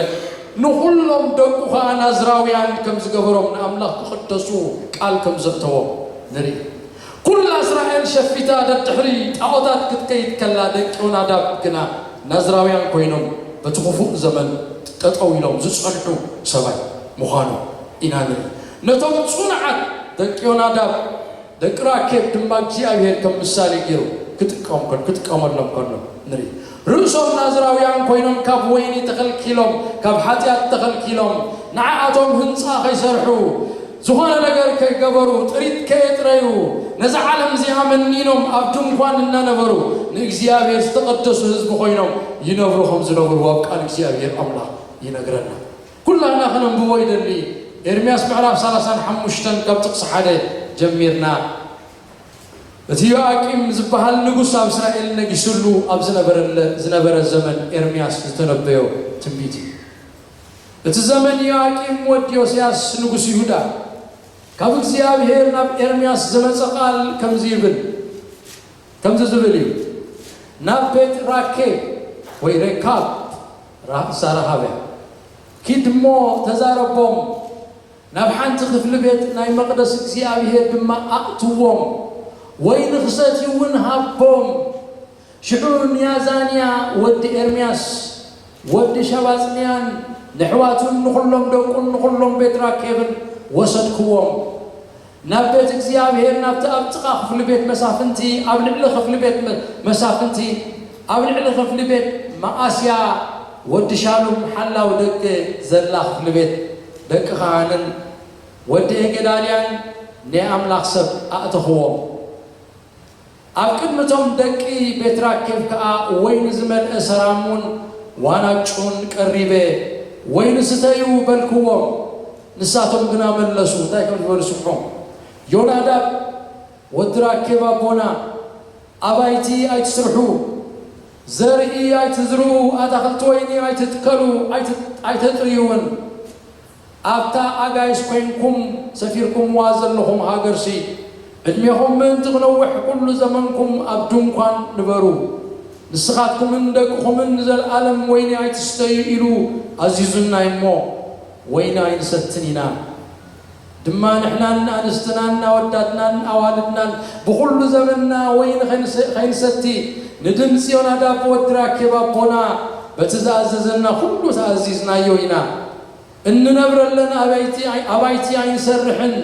ንኹሎም ደቁ ኸኣ ናዝራውያን ከም ዝገበሮም፣ ንኣምላኽ ክቕደሱ ቃል ከም ዘእተዎም ንርኢ። ኩላ እስራኤል ሸፊታ ደድሕሪ ጣዖታት ክትከይድ ከላ፣ ደቂ ዮናዳብ ግና ናዝራውያን ኮይኖም በቲ ክፉእ ዘመን ጠጠው ኢሎም ዝጸንሑ ሰባት ምዃኖም ኢና ንርኢ። ነቶም ጽኑዓት ደቂ ዮናዳብ ደቂ ራኬብ ድማ እግዚኣብሔር ከም ምሳሌ ገይሩ ክጥቀም ከሎ፣ ክጥቀመሎም ከሎ ንርኢ። ርእሶም ናዝራውያን ኮይኖም ካብ ወይኒ ተኸልኪሎም፣ ካብ ሓጢኣት ተኸልኪሎም፣ ንዓኣቶም ህንጻ ከይሰርሑ፣ ዝኾነ ነገር ከይገበሩ፣ ጥሪት ከየጥረዩ፣ ነዛ ዓለም እዚኣ መኒኖም ኣብ ድንኳን እናነበሩ ንእግዚኣብሔር ዝተቐደሱ ህዝቢ ኮይኖም ይነብሩ ከም ዝነበሩ ኣብ ቃል እግዚኣብሔር ኣምላኽ ይነግረና። ኩላና ከነንብቦ ይደሊ። ኤርምያስ ምዕራፍ ሰላሳን ሓሙሽተን ካብ ጥቕሲ ሓደ ጀሚርና፣ እቲ ዮኣቂም ዝበሃል ንጉስ ኣብ እስራኤል ነጊስሉ ኣብ ዝነበረለ-፣ ዝነበረ ዘመን ኤርምያስ ዝተነበዮ ትንቢት እዩ። እቲ ዘመን ዮኣቂም ወዲ ዮስያስ ንጉስ ይሁዳ፣ ካብ እግዚኣብሔር ናብ ኤርምያስ ዝመጸ ቃል ከምዚ ይብል፣ ከምዚ ዝብል እዩ፣ ናብ ቤት ራኬብ ወይ ሬካብ ራ-፣ ዛራሃበ ኪድ እሞ ተዛረቦም፣ ናብ ሓንቲ ክፍሊ ቤት ናይ መቕደስ እግዚኣብሔር ድማ ኣእትዎም፣ ወይኒ ክሰትዩ እውን ሃቦም። ሽዑ ንያዛንያ ወዲ ኤርምያስ ወዲ ሸባጽንያን ንኣሕዋቱን ንኹሎም ደቁን ንኹሎም ቤት ራኬብን ወሰድክዎም። ናብ ቤት እግዚኣብሔር፣ ናብቲ ኣብ ጥቓ ክፍሊ ቤት መሳፍንቲ፣ ኣብ ልዕሊ ክፍሊ ቤት መ-፣ መሳፍንቲ፣ ኣብ ልዕሊ ክፍሊ ቤት መኣስያ ወዲ ሻሉም ሓላው ደቂ ዘላ ክፍሊ ቤት ደቂ ካህንን ወዲ ኤገዳልያን ናይ ኣምላኽ ሰብ ኣእተኽዎም። ኣብ ቅድሚ እቶም ደቂ ቤት ራኬብ ከኣ ወይኒ ዝመልአ ሰራሙን ዋናጩን ቀሪበ፣ "ወይኒ ስተዩ" በልክዎም። ንሳቶም ግና መለሱ፣ እንታይ ከም ዝበሉ ስምዑ። ዮናዳብ ወዲ ራኬብ ኣቦና፣ ኣባይቲ ኣይትስርሑ፣ ዘርኢ ኣይትዝርኡ፣ ኣታኽልቲ ወይኒ ኣይትትከሉ፣ ኣይት-፣ ኣይተጥርዩ እውን። ኣብታ ኣጋይሽ ኮይንኩም ሰፊርኩምዋ ዘለኹም ሃገርሲ፣ ዕድሜኹም ምእንቲ ክነውሕ ኩሉ ዘመንኩም ኣብ ድንኳን ንበሩ። ንስኻትኩምን ደቅኹምን ንዘለኣለም ወይኒ ኣይትስተዩ ኢሉ ኣዚዙና እሞ፣ ወይኒ ኣይንሰትን ኢና። ድማ ንሕናን ኣንስትናን ኣወዳትናን ኣዋልድናን ብኹሉ ዘመንና ወይኒ ከይንሰ-፣ ከይንሰቲ፣ ንድምፂ ዮናዳብ ወዲ ራኬብ ኣቦና በቲ ዝኣዘዘና ኩሉ ተኣዚዝናዮ ኢና። እንነብረለን ኣባይቲ ኣይ-፣ ኣባይቲ ኣይንሰርሕን፣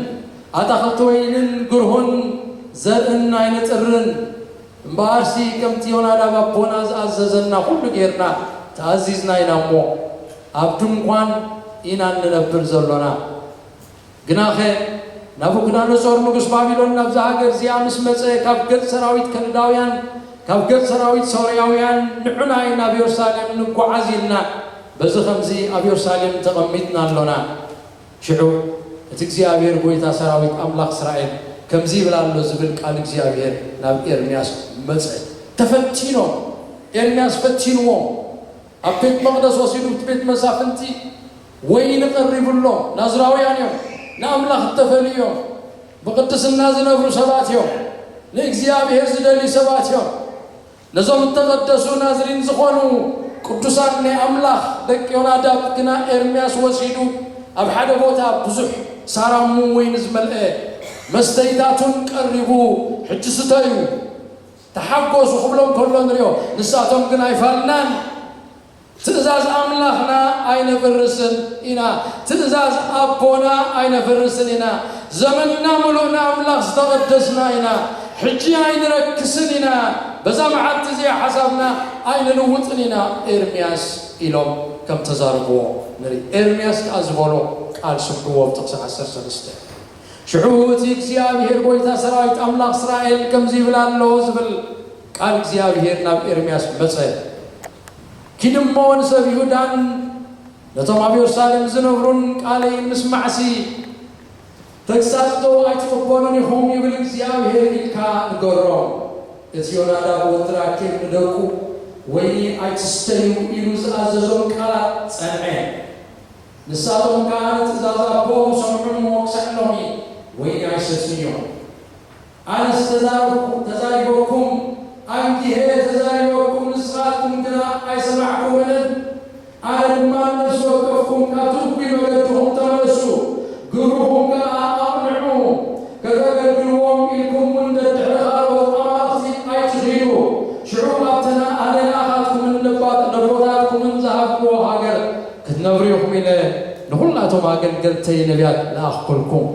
ኣታኽልቲ ወይንን ግርሁን ዘርእን ኣይነጥርን። እምበኣርሲ ከምቲ ዮናዳብ ኣቦና ዝኣዘዘና ኩሉ ጌርና ተኣዚዝና ኢና እሞ፣ ኣብ ድንኳን ኢና እንነብር ዘሎና። ግናኸ ናቡከደነፆር ንጉስ ባቢሎን ናብዛ ሃገር እዚኣ ምስ መጸ፣ ካብ ገጽ ሰራዊት ከለዳውያን፣ ካብ ገጽ ሰራዊት ሶርያውያን፣ ንዑናይ ናብ የሩሳሌም ንጓዓዝ ኢልና፣ በዚ ኸምዚ ኣብ የሩሳሌም ተቐሚጥና ኣሎና። ሽዑ እቲ እግዚኣብሔር ጐይታ ሰራዊት ኣምላኽ እስራኤል ከምዚ ይብል ኣሎ ዝብል ቃል እግዚኣብሔር ናብ ኤርምያስ መጸ። ተፈቲኖም፣ ኤርምያስ ፈቲንዎም። ኣብ ቤት መቕደስ ወሲዱ፣ እቲ ቤት መሳፍንቲ ወይኒ ቀሪቡሎም። ናዝራውያን እዮም፣ ንኣምላኽ እተፈልዩ እዮም፣ ብቕድስና ዝነብሩ ሰባት እዮም፣ ንእግዚኣብሔር ዝደልዩ ሰባት እዮም። ነዞም እተቐደሱ ናዝሪን ዝኾኑ ቅዱሳን ናይ ኣምላኽ ደቂ ዮናዳብ ግና ኤርምያስ ወሲዱ ኣብ ሓደ ቦታ ብዙሕ ሳራሙ ወይኒ ዝመልአ መስተይታቱን ቀሪቡ፣ "ሕጂ ስተዩ፣ ተሓጎሱ" ክብሎም ከሎ ንሪኦ። ንሳቶም ግን ኣይፋልናን። ትእዛዝ ኣምላኽና ኣይነፍርስን ኢና። ትእዛዝ ኣቦና ኣይነፍርስን ኢና። ዘመንና ምሉእ ንኣምላኽ ዝተቐደስና ኢና። ሕጂ ኣይንረክስን ኢና፣ በዛ መዓልቲ እዚኣ ሓሳብና ኣይንልውጥን ኢና ኤርምያስ ኢሎም ከም ተዛረብዎ ንርኢ። ኤርምያስ ከኣ ዝበሎ ቃል ስምዕዎ ኣብ ጥቕሲ ዓሰርተ ሰለስተ። ሽዑ እቲ እግዚኣብሄር ጐይታ ሰራዊት ኣምላኽ እስራኤል ከምዚ ይብል ኣሎ ዝብል ቃል እግዚኣብሄር ናብ ኤርምያስ መጸ። ኪድ እሞ ንሰብ ይሁዳን ነቶም ኣብ የሩሳሌም ዝነብሩን ቃለይ ንምስማዕሲ ተግሳጽ ዶ ኣይትቕበሉን ኢኹም ይብል እግዚኣብሄር ኢልካ ንገሮም። እቲ ዮናዳብ ወዲ ራኬብ ንደቁ፣ ወይኒ ኣይትስተዩ ኢሉ ዝኣዘዞም ቃላት ጸንዐ። ንሳቶም ከኣ ንትእዛዝ ኣቦኦም ሰምዑ እሞ ክሳዕ ሎሚ ወይኒ ኣይሰትዩን እዮም። ኣነስ ተዛረብኩ-፣ ተዛሪበኩም፣ ኣንጊሄ ተዛሪበኩም፣ ንስኻትኩም ግና ኣይሰማዕኩምንን። ኣነ ድማ ንነፍሲ ወከፍኩም ካብቲ እኩይ መገድኹም ተመለሱ፣ ግብርኹም ከኣ ኣቕንዑ፣ ከተገልግልዎም ኢልኩም እውን ደድሕሪ ካልኦት ኣማልኽቲ ኣይትኺዱ። ሽዑ ኣብተን ኣነ ንኣኻትኩምን ነባት-፣ ነቦታትኩምን ዝሃብክዎ ሃገር ክትነብሩ ኢኹም ኢለ ንኹላቶም ኣገልገልተይ ነቢያት ለኣኽኩልኩም።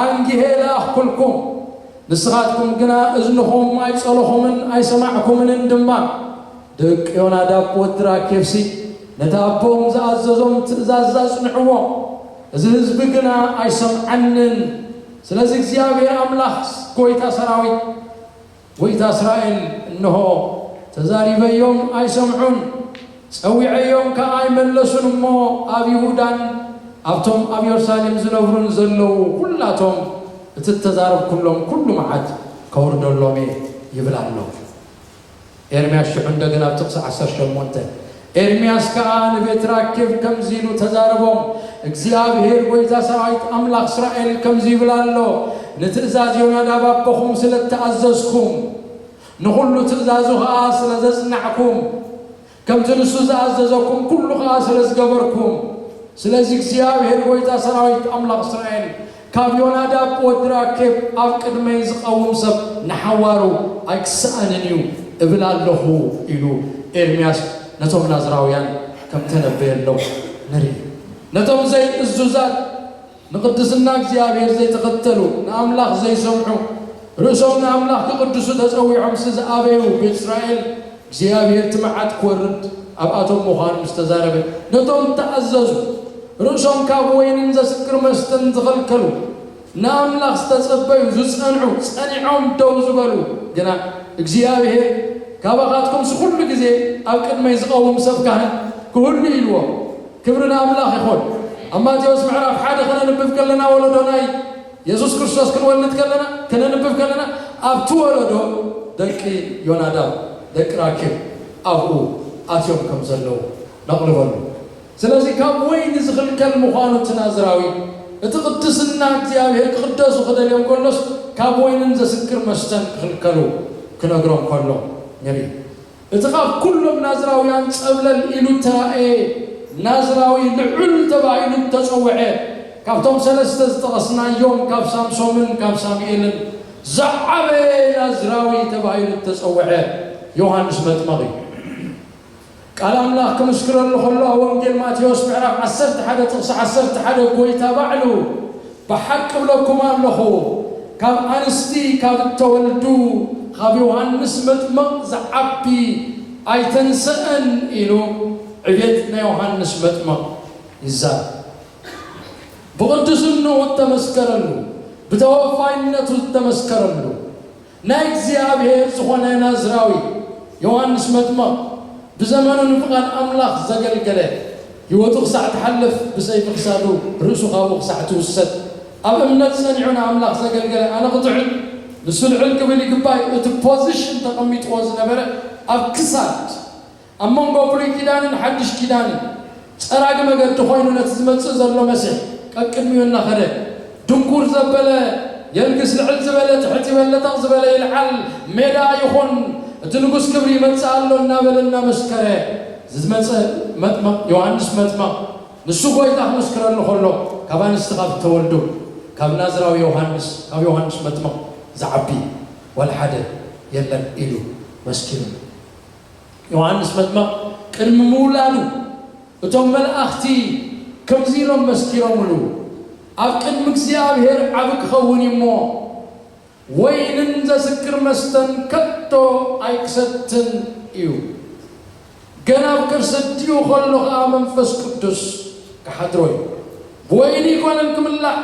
ኣንጊሄ ለኣኽኩልኩም፣ ንስኻትኩም ግና እዝንኹም ኣይጸለኹምን ኣይሰማዕኩምንን ድማ። ደቂ ዮናዳብ ወዲ ራኬብሲ ነቲ ኣቦኦም ዝኣዘዞም ትእዛዝ ኣጽንዕዎ፣ እዚ ህዝቢ ግና ኣይሰምዓንን። ስለዚ እግዚኣብሔር ኣምላኽ ጐይታ ሰራዊት፣ ጐይታ እስራኤል፣ እንሆ፣ ተዛሪበዮም ኣይሰምዑን፣ ጸዊዐዮም ከኣ ኣይመለሱን እሞ፣ ኣብ ይሁዳን ኣብቶም ኣብ የሩሳሌም ዝነብሩን ዘለዉ ኲላቶም እቲ እተዛረብኩሎም ኲሉ መዓት ከውርደሎም እየ ይብል ኣሎ። ኤርምያስ ሽዑ እንደገና ኣብ ጥቕሲ ዓሰርተ ሸሞንተ፣ ኤርምያስ ከኣ ንቤት ራኬብ ከምዚ ኢሉ ተዛረቦም፣ እግዚኣብሄር ጐይታ ሰራዊት ኣምላኽ እስራኤል ከምዚ ይብል ኣሎ፣ ንትእዛዝ ዮናዳብ ኣቦኹም ስለ እተኣዘዝኩም፣ ንኹሉ ትእዛዙ ኸኣ ስለ ዘጽናዕኩም፣ ከምቲ ንሱ ዝኣዘዘኩም ኩሉ ኸኣ ስለ ዝገበርኩም፣ ስለዚ እግዚኣብሄር ጐይታ ሰራዊት ኣምላኽ እስራኤል፣ ካብ ዮናዳብ ወዲ ራኬብ ኣብ ቅድመይ ዝቐውም ሰብ ንሓዋሩ ኣይክስኣንን እዩ እብል ኣለኹ ኢሉ ኤርምያስ ነቶም ናዝራውያን ከም ተነበየሎም ንርኢ። ነቶም ዘይእዙዛት፣ ንቕድስና እግዚኣብሔር ዘይተኸተሉ፣ ንኣምላኽ ዘይሰምዑ፣ ርእሶም ንኣምላኽ ክቕድሱ ተጸዊዖምሲ ዝኣበዩ ቤት እስራኤል፣ እግዚኣብሔር እቲ መዓት ክወርድ ኣብኣቶም ምዃኑ ምስ ተዛረበ፣ ነቶም ተኣዘዙ። ርእሶም ካብ ወይንን ዘስክር መስተን ዝኸልከሉ፣ ንኣምላኽ ዝተጸበዩ፣ ዝጸንዑ፣ ጸኒዖም ደው ዝበሉ ግና፣ እግዚኣብሔር ካባኻትኩምሲ ኩሉ ግዜ ኣብ ቅድመይ ዝቐውም ሰብ ካህን ክህሉ ኢልዎም። ክብሪ ንኣምላኽ ይኹን። ኣብ ማቴዎስ ምዕራፍ ሓደ ከነንብብ ከለና፣ ወለዶ ናይ የሱስ ክርስቶስ ክንወልድ ከለና፣ ከነንብብ ከለና፣ ኣብቲ ወለዶ ደቂ ዮናዳብ፣ ደቂ ራኬብ ኣብኡ ኣትዮም ከም ዘለዉ ነቕልበሉ። ስለዚ ካብ ወይኒ ዝኽልከል ምዃኑ እቲ ናዝራዊ፣ እቲ ቅድስና እግዚኣብሔር ክቕደሱ ክደልዮም ከሎስ ካብ ወይንን ዘስክር መስተን ክኽልከሉ ክነግሮም ከሎ ንርኢ። እቲ ካብ ኩሎም ናዝራውያን ጸብለል ኢሉ እተራእየ ናዝራዊ ልዑል ተባሂሉ እተጸውዐ፣ ካብቶም ሰለስተ ዝጠቐስናዮም ካብ ሳምሶምን ካብ ሳሙኤልን ዝዓበየ ናዝራዊ ተባሂሉ እተጸውዐ ዮሃንስ መጥመቕ እዩ። ቃል ኣምላኽ ክምስክረሉ ከሎ ኣብ ወንጌል ማቴዎስ ምዕራፍ ዓሰርተ ሓደ ጥቕሲ ዓሰርተ ሓደ ጐይታ ባዕሉ ብሓቂ እብለኩም ኣለኹ፣ ካብ ኣንስቲ ካብ እተወልዱ ካብ ዮሃንስ መጥምቕ ዝዓቢ ኣይተንስአን ኢሉ ዕቤት ናይ ዮሃንስ መጥምቕ ይዛረብ። ብቕድስንኡ እተመስከረሉ፣ ብተወፋይነቱ እተመስከረሉ፣ ናይ እግዚኣብሔር ዝኾነ ናዝራዊ ዮሃንስ መጥምቕ ብዘመኑ ንፍቓድ ኣምላኽ ዘገልገለ፣ ህይወቱ ክሳዕ ትሓልፍ ብሰይፊ ክሳዱ ርእሱ ካብኡ ክሳዕ ትውሰድ ኣብ እምነት ጸኒዑ ንኣምላኽ ዘገልገለ፣ ኣነ ክትሕት ንሱ ልዕል ክብል ይግባእ። እቲ ፖዚሽን ተቐሚጥዎ ዝነበረ ኣብ ክሳድ፣ ኣብ መንጎ ብሉይ ኪዳንን ሓድሽ ኪዳንን ጸራጊ መገዲ ኮይኑ ነቲ ዝመጽእ ዘሎ መሲሕ ቀቅድሚኡ እናኸደ ድንኩር ዘበለ የልግስ፣ ልዕል ዝበለ ትሕት ይበል፣ ለጠቕ ዝበለ ይልዓል፣ ሜዳ ይኹን፣ እቲ ንጉስ ክብሪ ይመጽእ ኣሎ እናበለ እናመስከረ ዝመጸ መጥምቕ ዮሃንስ መጥምቕ፣ ንሱ ጐይታ ክምስክረሉ ከሎ ካብ ኣንስቲ ካብ እተወልዱ ካብ ናዝራዊ ዮሃንስ፣ ካብ ዮሃንስ መጥምቕ ዝዓቢ ዋላ ሓደ የለን ኢሉ መስኪሩ። ዮሃንስ መጥምቕ ቅድሚ ምውላዱ እቶም መላእኽቲ ከምዚ ኢሎም መስኪሮምሉ፣ ኣብ ቅድሚ እግዚኣብሔር ዓቢ ክኸውን እዩ እሞ፣ ወይንን ዘስክር መስተን ከቶ ኣይክሰትን እዩ። ገና ኣብ ከርሲ ኣዲኡ ከሎ ኸኣ መንፈስ ቅዱስ ክሓድሮ እዩ። ብወይኒ ኣይኮነን ክምላእ።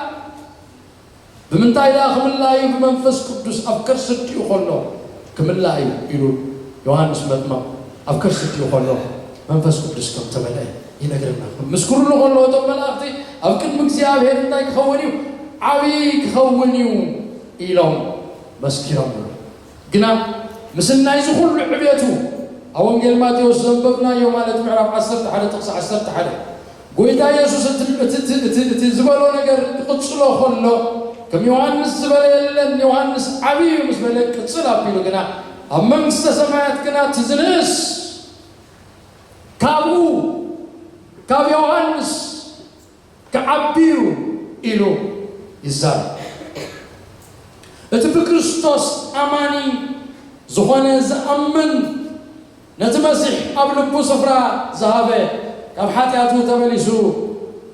ብምንታይ ደኣ ክምላእ እዩ? ብመንፈስ ቅዱስ ኣብ ከርሲ ኣዲኡ ከሎ ክምላእ እዩ ኢሉ ዮሃንስ መጥምቕ ኣብ ከርሲ ኣዲኡ ከሎ መንፈስ ቅዱስ ከም ተመልአ ይነግረና። ምስክሩሉ ከሎ እቶም መላእኽቲ ኣብ ቅድሚ እግዚኣብሔር እንታይ ክኸውን እዩ? ዓብዪ ክኸውን እዩ ኢሎም መስኪሮምሉ። ግና ምስ ናይዚ ኩሉ ዕቤቱ ኣብ ወንጌል ማቴዎስ ዘንበብናዮ ማለት ምዕራፍ ዓሰርተ ሓደ ጥቕሲ ዓሰርተ ሓደ ጎይታ የሱስ እቲ ዝበሎ ነገር ክቕጽሎ ከሎ ከም ዮሃንስ ዝበለ የለን፣ ዮሃንስ ዓብዪ እዩ ምስ በለ ቅጽል ኣቢሉ ግና ኣብ መንግስተ ሰማያት ግና እቲ ዝንእስ ካብኡ ካብ ዮሃንስ ክዓቢ እዩ ኢሉ ይዛረብ። እቲ ብክርስቶስ ኣማኒ ዝኾነ ዝኣምን ነቲ መሲሕ ኣብ ልቡ ስፍራ ዝሃበ ካብ ሓጢኣቱ ተመሊሱ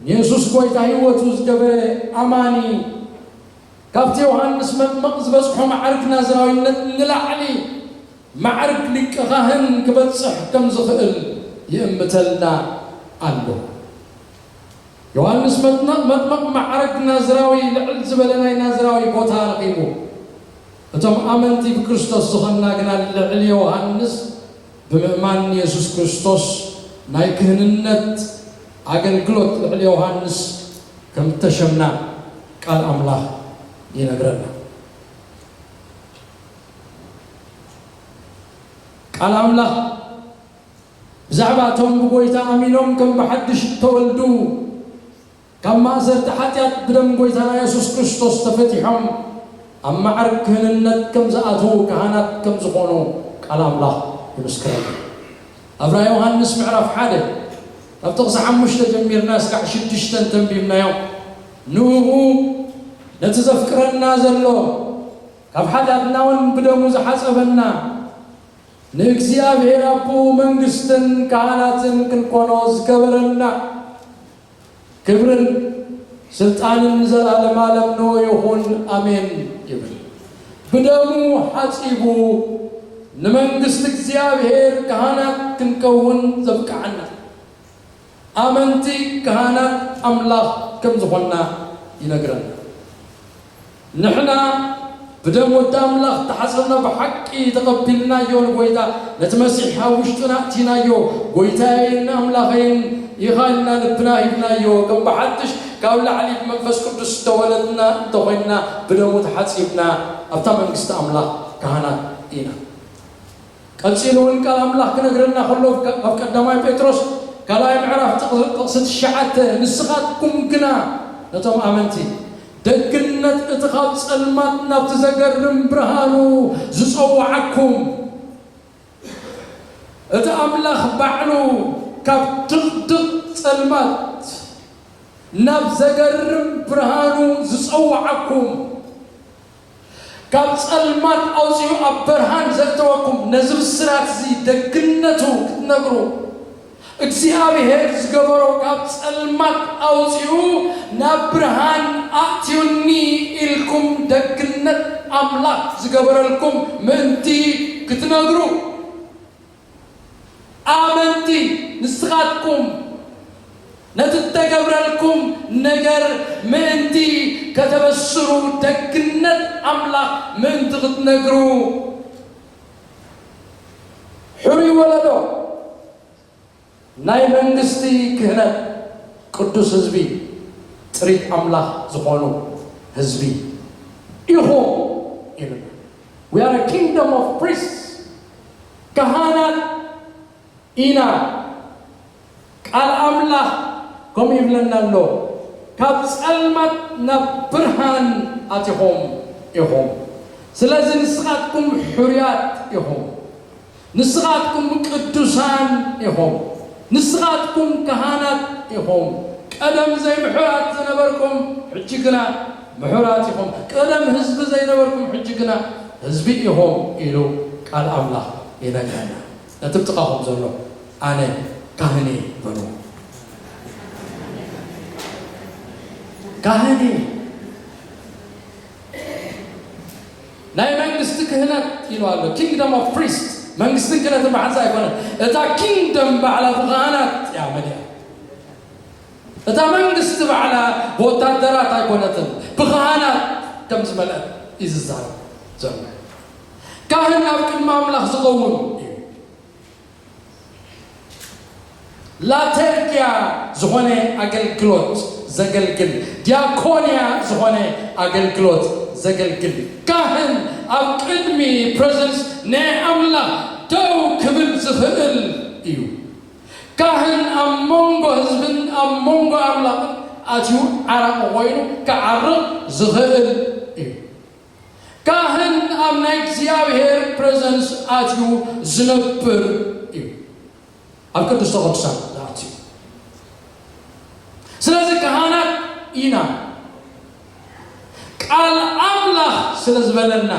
ንየሱስ ጎይታ ህይወቱ ዝገበረ ኣማኒ ካብቲ ዮሃንስ መጥምቕ ዝበጽሖ ማዕርግ ናዝራዊነት ንላዕሊ ማዕርግ ሊቀ ካህን ክበጽሕ ከም ዝኽእል ይእምተልና ኣሎ። ዮሃንስ መጥምቕ መጥምቕ ማዕርግ ናዝራዊ ልዕል ዝበለ ናይ ናዝራዊ ቦታ ረኺቡ። እቶም ኣመንቲ ብክርስቶስ ዝኾንና ግና ልዕሊ ዮሃንስ ብምእማን ንየሱስ ክርስቶስ ናይ ክህንነት ኣገልግሎት ልዕሊ ዮሃንስ ከም እተሸምና ቃል ኣምላኽ ይነግረና። ቃል ኣምላኽ ብዛዕባ እቶም ብጎይታ ኣሚኖም ከም ብሓድሽ እተወልዱ ካብ ማእሰርቲ ሓጢኣት ብደም ጎይታና የሱስ ክርስቶስ ተፈቲሖም ኣብ ማዕርግ ክህንነት ከም ዝኣትዉ ካህናት ከም ዝኾኑ ቃል ኣምላኽ ይምስክረልና። ኣብ ራእይ ዮሃንስ ምዕራፍ ሓደ ካብ ጥቕሲ ሓሙሽተ ጀሚርና እስካዕ ሽዱሽተ እንተንቢብናዮ ንእኡ ነቲ ዘፍቅረና ዘሎ ካብ ሓጢኣትና እውን ብደሙ ዝሓጸበና ንእግዚኣብሔር ኣቦኡ መንግስትን ካህናትን ክንኮኖ ዝገበረና ክብርን ስልጣንን ንዘለዓለም ዓለም ንኡ ይኹን፣ ኣሜን ይብል። ብደሙ ሓጺቡ ንመንግስቲ እግዚኣብሔር ካህናት ክንከውን ዘብቅዓና ኣመንቲ ካህናት ኣምላኽ ከም ዝኾንና ይነግረና። ንሕና ብደም ወዲ ኣምላኽ ተሓጸብና፣ ብሓቂ ተቐቢልናዮ ንጎይታ፣ ነቲ መሲሕ ኣብ ውሽጥና ኣእቲናዮ፣ ጎይታየይን ኣምላኸይን ኢኻ ኢልና ልብና ሂብናዮ፣ ከም ብሓድሽ ካብ ላዕሊ ብመንፈስ ቅዱስ ዝተወለድና እንተኾይንና፣ ብደሙ ተሓጺብና ኣብታ መንግስቲ ኣምላኽ ካህናት ኢና። ቀጺሉ እውን ቃል ኣምላኽ ክነግረና ከሎ ኣብ ቀዳማይ ጴጥሮስ ካልኣይ ምዕራፍ ጥቕሲ ትሽዓተ ንስኻትኩም ግና ነቶም ኣመንቲ ደግነት እቲ ካብ ጸልማት ናብቲ ዘገርም ብርሃኑ ዝጸውዓኩም እቲ ኣምላኽ ባዕሉ ካብ ድቕድቕ ጸልማት ናብ ዘገርም ብርሃኑ ዝጸውዓኩም ካብ ጸልማት ኣውጺኡ ኣብ ብርሃን ዘእተወኩም ነዚ ብስራት እዚ ደግነቱ ክትነግሩ እግዚኣብሔር ዝገበሮ ካብ ጸልማት ኣውጺኡ ናብ ብርሃን ኣእትዩኒ ኢልኩም ደግነት ኣምላኽ ዝገበረልኩም ምእንቲ ክትነግሩ ኣመንቲ ንስኻትኩም ነቲ እተገብረልኩም ነገር ምእንቲ ከተበስሩ ደግነት ኣምላኽ ምእንቲ ክትነግሩ ሕሩይ ወለዶ ናይ መንግስቲ ክህነት ቅዱስ ህዝቢ ጥሪት ኣምላኽ ዝኾኑ ህዝቢ ኢኹም ኢሉና። We are a kingdom of priests ካህናት ኢና። ቃል ኣምላኽ ከምኡ ይብለና ኣሎ፣ ካብ ጸልማት ናብ ብርሃን ኣቲኹም ኢኹም። ስለዚ ንስኻትኩም ሕሩያት ኢኹም፣ ንስኻትኩም ቅዱሳን ኢኹም፣ ንስኻትኩም ካህናት ኢኹም። ቀደም ዘይምሕራት ዝነበርኩም ሕጂ ግና ምሕራት ኢኹም፣ ቀደም ህዝቢ ዘይነበርኩም ሕጂ ግና ህዝቢ ኢኹም ኢሉ ቃል ኣምላኽ ይነግረና። ነቲ ብጥቓኹም ዘሎ ኣነ ካህን እየ በሉ። ካህን እየ። ክህነት ኢሉ ኣሎ። Kingdom of Priest፣ መንግስትን ክህነትን ብሓንሳእ ኣይኮነን። እታ ኪንግደም ባዕላ ብካህናት እያ መሊኣ። እታ መንግስቲ ባዕላ ብወታደራት ኣይኮነትን፣ ብካህናት ከም ዝመልአት እዩ ዝዛረብ ዘሎ። ካህን ኣብ ቅድሚ ኣምላኽ ዝኸውን እዩ። ላተርጊያ ዝኾነ ኣገልግሎት ዘገልግል፣ ዲያኮንያ ዝኾነ ኣገልግሎት ዘገልግል ካህን ኣብ ቅድሚ ፕረዘንስ ናይ ኣምላኽ ደው ክብል ዝኽእል እዩ። ካህን ኣብ መንጎ ህዝብን ኣብ መንጎ ኣምላኽን ኣትዩ ዓራቂ ኮይኑ ክዓርቕ ዝኽእል እዩ። ካህን ኣብ ናይ እግዚኣብሔር ፕረዘንስ ኣትዩ ዝነብር እዩ። ኣብ ቅድስተ ቅዱሳን ዝኣትዩ። ስለዚ ካህናት ኢና። ቃል ኣምላኽ ስለ ዝበለና፣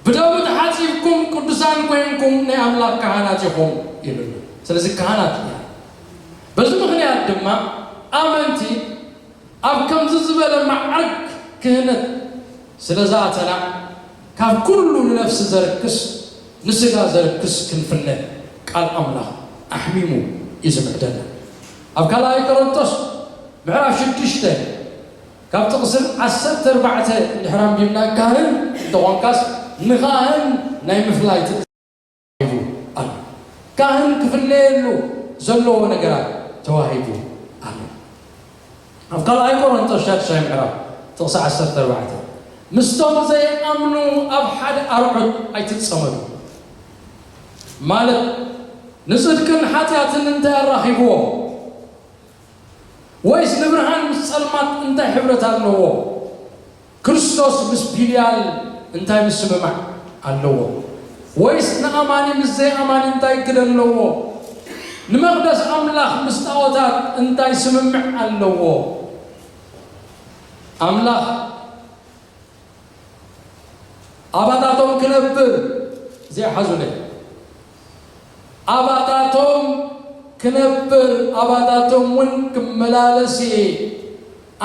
"ብደሙ ተሓጺብኩም ቅዱሳን ኮይንኩም ናይ ኣምላኽ ካህናት ኢኹም" ኢሉና። ስለዚ ካህናት ኢና። በዚ ምኽንያት ድማ ኣመንቲ ኣብ ከምዚ ዝበለ ማዕርግ ክህነት ስለ ዝኣተና፣ ካብ ኩሉ ንነፍሲ ዘርክስ፣ ንስጋ ዘርክስ ክንፍለ ቃል ኣምላኽ ኣሕሚሙ እዩ ዝምዕደና። ኣብ ካልኣይ ቆሮንቶስ ምዕራፍ ሽዱሽተ ካብ ጥቕሲ ዓሰርተ ኣርባዕተ እንድሕር ኣንቢብና፣ "ካህን እንተኾንካስ ንኻህን ናይ ምፍላይ ትእዛዝ ተዋሂቡ ኣሎ። ካህን ክፍለየሉ ዘለዎ ነገራት ተዋሂቡ ኣሎ።" ኣብ ካልኣይ ቆሮንቶስ ሻድሻይ ምዕራፍ ጥቕሲ ዓሰርተ ኣርባዕተ፣ "ምስቶም ዘይኣምኑ ኣብ ሓደ ኣርዑት ኣይትጸመዱ" ማለት፣ ንጽድቅን ሓጢኣትን እንታይ ኣራኺብዎ? ወይስ ንብርሃን ምስ ጸልማት እንታይ ሕብረት ኣለዎ? ክርስቶስ ምስ ቢልያል እንታይ ምስምማዕ ኣለዎ? ወይስ ንኣማኒ ምስ ዘይኣማኒ እንታይ ግደ ኣለዎ? ንመቕደስ ኣምላኽ ምስ ጣዖታት እንታይ ስምምዕ ኣለዎ? ኣምላኽ ኣባታቶም ክነብር ዘይሓዙለይ፣ ኣባታቶም ክነብር፣ ኣባታቶም እውን ክመላለስ እየ፣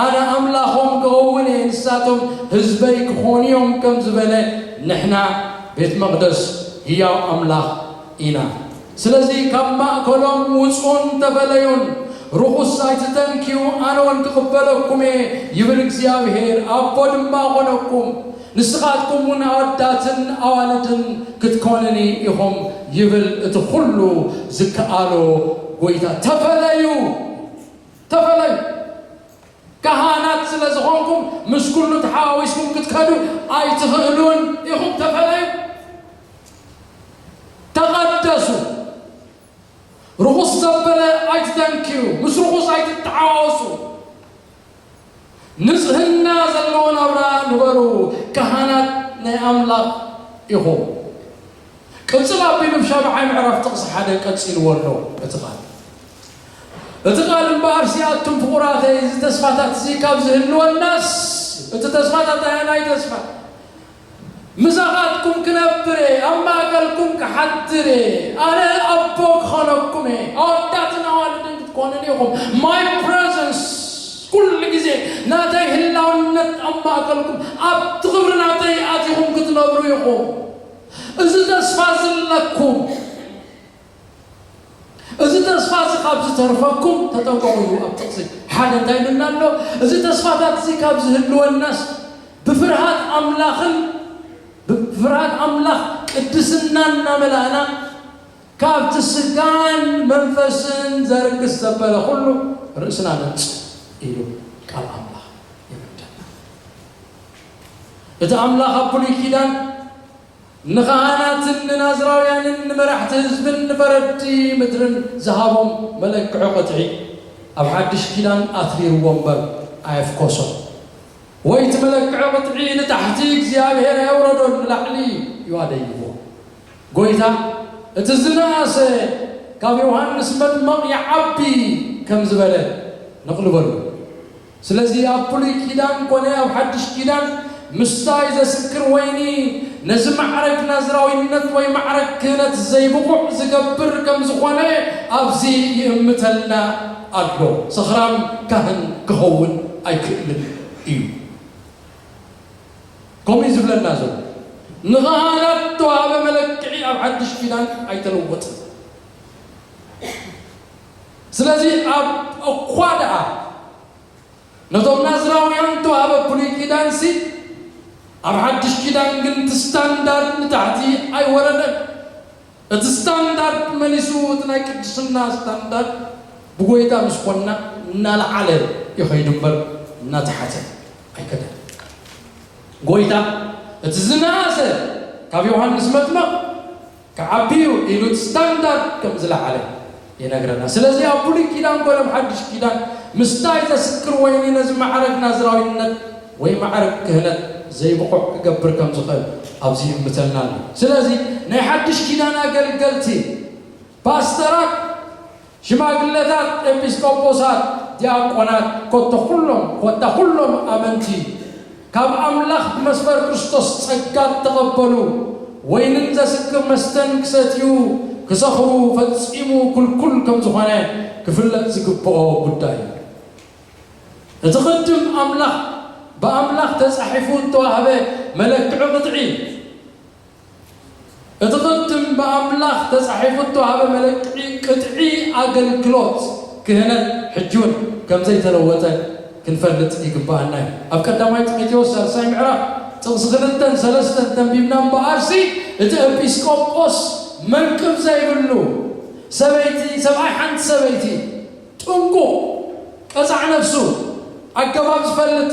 ኣነ ኣምላኾም ክኸውን እየ፣ ንሳቶም ህዝበይ ክኾኑ እዮም ከም ዝበለ፣ ንሕና ቤት መቕደስ ህያው ኣምላኽ ኢና። ስለዚ ካብ ማእከሎም ውጹን ተፈለዩን፣ ርኹስ ኣይትተንክዩ፣ ኣነ እውን ክቕበለኩም እየ፣ ይብል እግዚኣብሄር፣ ኣቦ ድማ ኾነኩም። ንስኻትኩም እውን ኣወዳትን ኣዋልድን ክትኮኑኒ ኢኹም፣ ይብል እቲ ኩሉ ዝከኣሎ ጐይታ። ተፈለዩ፣ ተፈለዩ። ካህናት ስለ ዝኾንኩም ምስ ኩሉ ተሓዋዊስኩም ክትከዱ ኣይትኽእሉን ኢኹም። ተፈለዩ፣ ተቐደሱ። ርኹስ ዘበለ ኣይትተንክዩ፣ ምስ ርኹስ ኣይትተሓዋወሱ። ንጽህና ዘለዎ ናብራ ንበሩ፣ ካህናት ናይ ኣምላኽ ኢኹም። ቅጽል ኣቢሉ ብሻብዓይ ምዕራፍ ጥቕሲ ሓደ ቀጺልዎ ኣሎ እቲ ቃል። እቲ ቃል እምበኣር፣ ሲኣቱም ፍቑራተይ፣ እዚ ተስፋታት እዚ ካብ ዝህልወናስ፣ እቲ ተስፋታት ኣየናይ ተስፋ? ምሳኻትኩም ክነብር እየ፣ ኣብ ማእከልኩም ክሓድር እየ፣ ኣነ ኣቦ ክኾነኩም እየ፣ ኣወዳትን ኣዋልድን ክትኮኑኒ ኢኹም። My presence፣ ኩሉ ግዜ ናተይ ህላውነት ኣብ ማእከልኩም፣ ኣብቲ ክብሪ ናተይ ኣቲኹም ክትነብሩ ኢኹም። እዚ ተስፋ እዚ ኣለኩም። እዚ ተስፋ እዚ ካብ ዝተርፈኩም ተጠንቀቑ እዩ። ኣብ ጥቕሲ ሓደ እንታይ ኢሉና ኣሎ? እዚ ተስፋታት እዚ ካብ ዝህልወናስ፣ ብፍርሃት ኣምላኽን፣ ብፍርሃት ኣምላኽ ቅድስና እናመላእና፣ ካብቲ ስጋን መንፈስን ዘርክስ ዘበለ ኩሉ ርእስና ነንጽህ ኢሉ ቃል ኣምላኽ ይምዕደና። እቲ ኣምላኽ ኣብ ብሉይ ኪዳን ንኻህናትን ንናዝራውያንን ንመራሕቲ ህዝብን ንፈረድቲ ምድርን ዝሃቦም መለክዒ ቅጥዒ ኣብ ሓድሽ ኪዳን ኣትሪርዎ እምበር ኣየፍኮሶን። ወይ እቲ መለክዒ ቅጥዒ ንታሕቲ እግዚኣብሔር ኣየውረዶን፣ ንላዕሊ እዩ ኣደይብዎ። ጐይታ፣ "እቲ ዝነኣሰ ካብ ዮሃንስ መጥመቕ ይዓቢ" ከም ዝበለ ነቕልበሉ። ስለዚ ኣብ ብሉይ ኪዳን ኮነ ኣብ ሓድሽ ኪዳን ምስታይ ዘስክር ወይኒ ነዚ ማዕረግ ናዝራዊነት ወይ ማዕረግ ክህነት ዘይብቑዕ ዝገብር ከም ዝኾነ ኣብዚ ይእምተልና ኣሎ። ሰኽራም ካህን ክኸውን ኣይክእልን እዩ። ከምኡ እዩ ዝብለና ዘሎ። ንኻህናት ተዋህበ መለክዒ ኣብ ሓድሽ ኪዳን ኣይተለወጠን። ስለዚ ኣብ እኳ ደኣ ነቶም ናዝራውያን ተዋህበ ብሉይ ኪዳንሲ፣ ኣብ ሓድሽ ኪዳን ግን እቲ ስታንዳርድ ንታሕቲ ኣይወረደን። እቲ ስታንዳርድ መሊሱ፣ እቲ ናይ ቅድስና ስታንዳርድ ብጎይታ ምስ ኮንና እናለዓለ ይኸይዱ እምበር እናተሓተ ኣይከደን። ጎይታ እቲ ዝነኣሰ ካብ ዮሃንስ መጥምቕ ክዓቢ እዩ ኢሉ እቲ ስታንዳርድ ከም ዝለዓለ ይነግረና። ስለዚ ኣብ ብሉይ ኪዳን ኮነ ኣብ ሓድሽ ኪዳን ምስታይ ዘስክር ወይኒ ነዚ ማዕረግ ናዝራዊነት ወይ ማዕረግ ክህነት ዘይብቑዕ ክገብር ከም ዝኽእል ኣብዚ ይእምተልና ኣሎ። ስለዚ ናይ ሓድሽ ኪዳን ኣገልገልቲ፣ ፓስተራት፣ ሽማግለታት፣ ኤጲስቆጶሳት፣ ዲያቆናት፣ ኮተ ኩሎም፣ ኮታ ኩሎም ኣመንቲ ካብ ኣምላኽ ብመስመር ክርስቶስ ጸጋ እተቐበሉ፣ ወይንን ዘስክር መስተን ክሰትዩ፣ ክሰኽሩ ፈጺሙ ክልኩል ከም ዝኾነ ክፍለጥ ዝግብኦ ጉዳይ እዩ። እቲ ቅድም ኣምላኽ፣ ብኣምላኽ ተጻሒፉ እተዋህበ መለክዒ ቅጥዒ እዩ። እቲ ቅድም ብኣምላኽ ተጻሒፉ እተዋህበ መለክዒ ቅጥዒ ኣገልግሎት ክህነት ሕጂ እውን ከም ዘይተለወጠ ክንፈልጥ ይግብኣና እዩ። ኣብ ቀዳማይ ጢሞቴዎስ ሳልሳይ ምዕራፍ ጥቕሲ ክልተን ሰለስተን ተንቢብና እምበኣርሲ፣ እቲ ኤጲስቆጶስ መንቅብ ዘይብሉ፣ ሰበይቲ፣ ሰብኣይ ሓንቲ ሰበይቲ፣ ጥንቁቕ፣ ቀጻዕ ነፍሱ፣ ኣገባብ ዝፈልጥ፣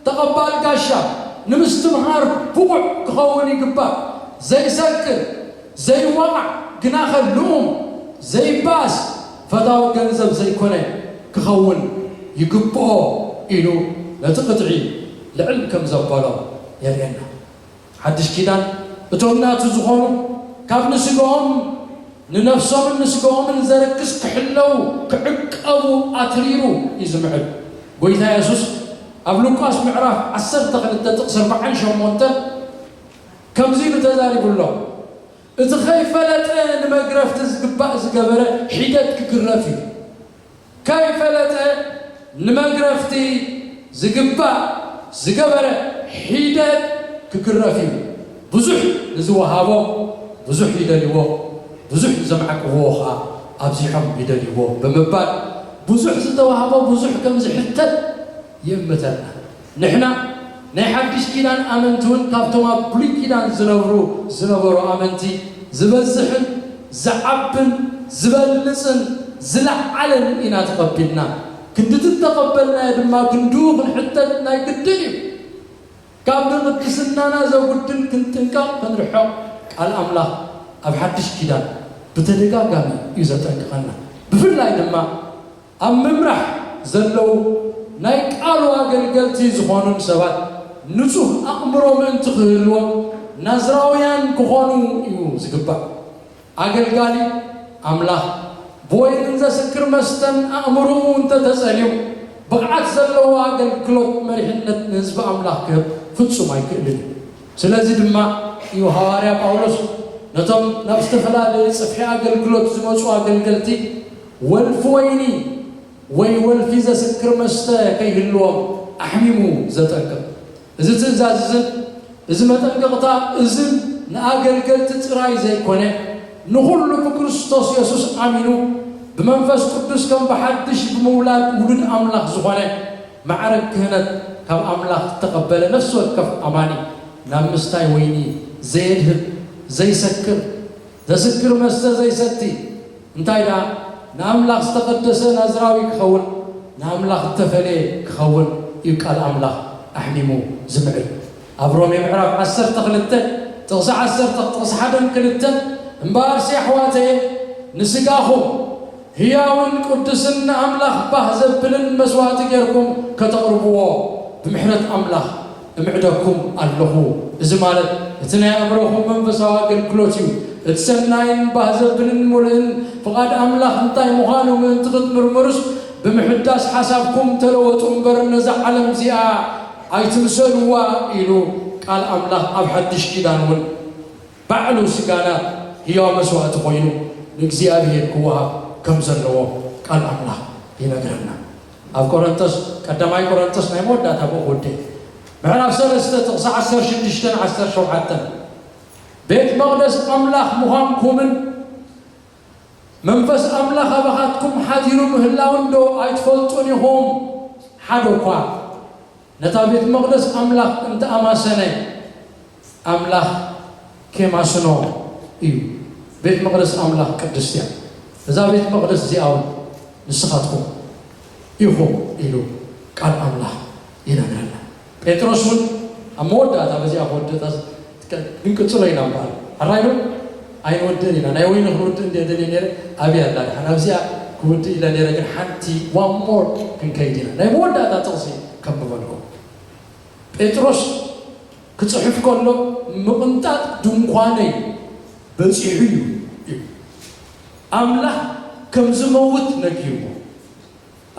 ተቐባል ጋሻ፣ ንምስትምሃር ብቑዕ ክኸውን ይግባእ። ዘይሰክር፣ ዘይዋቓዕ፣ ግናኸ ልኡም፣ ዘይባእስ፣ ፈታዊ ገንዘብ ዘይኮነ ክኸውን ይግብኦ ኢሉ ነቲ ቅጥዒ ልዕል ከም ዘበሎ የርእየና። ሓድሽ ኪዳን እቶም ናቱ ዝኾኑ ካብ ንስጋኦም፣ ንነፍሶምን ንስጋኦምን ዘርክስ ክሕለዉ፣ ክዕቀቡ ኣትሪሩ እዩ ዝምዕድ። ጎይታ የሱስ ኣብ ሉቃስ ምዕራፍ ዓሰርተ ክልተ ጥቕሲ ኣርባዓን ሸሞንተን ከምዚ ኢሉ ተዛሪቡ ኣሎ። እቲ ከይፈለጠ ንመግረፍቲ ዝግባእ ዝገበረ ሒደት ክግረፍ እዩ። ከይፈለጠ ንመግረፍቲ ዝግባእ ዝገበረ ሒደት ክግረፍ እዩ። ብዙሕ ንዝወሃቦ ብዙሕ ይደልይዎ፣ ብዙሕ ንዘማዕቅብዎ ኸዓ ኣብዚሖም ይደልይዎ ብምባል፣ ብዙሕ ዝተዋህቦ ብዙሕ ከም ዝሕተት ይእምተና። ንሕና ናይ ሓድሽ ኪዳን ኣመንቲ እውን ካብቶም ኣብ ብሉይ ኪዳን ዝነብሩ ዝነበሩ ኣመንቲ ዝበዝሕን ዝዓብን ዝበልጽን ዝለዓለን ኢና ተቐቢልና። ክንድቲ እተቐበልናዮ ድማ ክንድኡ ክንሕተት ናይ ግድን እዩ። ካብ ንቅድስናና ዘጉድል ክንጥንቀቕ ክንርሕቕ ቃል ኣምላኽ ኣብ ሓድሽ ኪዳን ብተደጋጋሚ እዩ ዘጠንቅቐና። ብፍላይ ድማ ኣብ ምምራሕ ዘለዉ ናይ ቃሉ ኣገልገልቲ ዝኾኑን ሰባት ንጹህ ኣእምሮ ምእንቲ ክህልዎም ናዝራውያን ክኾኑ እዩ ዝግባእ። ኣገልጋሊ ኣምላኽ ብወይንን ዘስክር መስተን ኣእምሮኡ እንተተጸልዩ፣ ብቕዓት ዘለዎ ኣገልግሎት መሪሕነት ንህዝቢ ኣምላኽ ክህብ ፍጹም ኣይክእልን እዩ። ስለዚ ድማ እዩ ሃዋርያ ጳውሎስ ነቶም ናብ ዝተፈላለየ ጽፍሒ ኣገልግሎት ዝመጹ ኣገልገልቲ ወልፊ ወይኒ ወይ ወልፊ ዘስክር መስተ ከይህልዎም ኣሕሚሙ ዘጠንቅቕ። እዚ ትእዛዝ እዝን እዚ መጠንቀቕታ እዝን ንኣገልገልቲ ጥራይ ዘይኮነ፣ ንኹሉ ብክርስቶስ የሱስ ኣሚኑ ብመንፈስ ቅዱስ ከም ብሓድሽ ብምውላድ ውሉድ ኣምላኽ ዝኾነ፣ ማዕረግ ክህነት ካብ ኣምላኽ እተቐበለ ነፍሲ ወከፍ ኣማኒ፣ ናብ ምስታይ ወይኒ ዘየድህብ፣ ዘይሰክር፣ ዘስክር መስተ ዘይሰቲ፣ እንታይ ደኣ ንኣምላኽ ዝተቐደሰ ናዝራዊ ክኸውን፣ ንኣምላኽ እተፈልየ ክኸውን እዩ ቃል ኣምላኽ ኣሕሚሙ ዝምዕድ። ኣብ ሮሜ ምዕራፍ ዓሰርተ ክልተ ጥቕሲ ዓሰርተ ጥቕሲ ሓደን ክልተን፣ እምበኣርሲ ኣሕዋተየ ንስጋኹም ህያውን ቅዱስን ንኣምላኽ ባህ ዘብልን መስዋእቲ ጌርኩም ከተቕርብዎ ብምሕረት ኣምላኽ እምዕደኩም ኣለኹ። እዚ ማለት እቲ ናይ ኣእምሮኹም መንፈሳዊ ኣገልግሎት እዩ። እቲ ሰናይን ባህ ዘብልን ምሉእን ፍቓድ ኣምላኽ እንታይ ምዃኑ ምእንቲ ክትምርምሩስ ብምሕዳስ ሓሳብኩም ተለወጡ እምበር ነዛ ዓለም እዚኣ ኣይትምሰልዋ ኢሉ ቃል ኣምላኽ ኣብ ሓድሽ ኪዳን እውን ባዕሉ ስጋና ህያው መስዋእቲ ኮይኑ ንእግዚኣብሔር ክወሃብ ከም ዘለዎ ቃል ኣምላኽ ይነግረና። ኣብ ቆረንቶስ፣ ቀዳማይ ቆረንቶስ ናይ መወዳእታ ብኡ ክውደ፣ ምዕራፍ ሰለስተ ጥቕሲ ዓሰርተ ሽዱሽተን ዓሰርተ ሸውዓተን፣ ቤት መቕደስ ኣምላኽ ምዃንኩምን መንፈስ ኣምላኽ ኣባኻትኩም ሓዲሩ ምህላውን ዶ ኣይትፈልጡን ኢኹም? ሓደ እኳ ነታ ቤት መቕደስ ኣምላኽ እንተኣማሰነ፣ ኣምላኽ ኬማስኖ እዩ። ቤት መቕደስ ኣምላኽ ቅድስቲ እያ። እዛ ቤት መቕደስ እዚኣ እውን ንስኻትኩም ኢኹም ኢሉ ቃል ኣምላኽ ይነግረና። ጴጥሮስ እውን ኣብ መወዳእታ፣ በዚኣ ክወድእ፣ ክንቅጽሎ ኢና እምበኣር፣ ሕራይ ዶ? ኣይንወድእን ኢና። ናይ ወይኒ ክንውድእ እንደ ደልየ ነይረ፣ ኣብያ ኣላ ድሓን ኣብዚኣ ክውድእ ኢለ ነይረ፣ ግን ሓንቲ ዋን ሞር ክንከይድ ኢና። ናይ መወዳእታ ጥቕሲ ከንብበልኩም። ጴጥሮስ ክጽሕፍ ከሎ፣ ምቕንጣጥ ድንኳነይ በጺሑ እዩ፣ እዩ። ኣምላኽ ከም ዝመውት ነጊርዎ።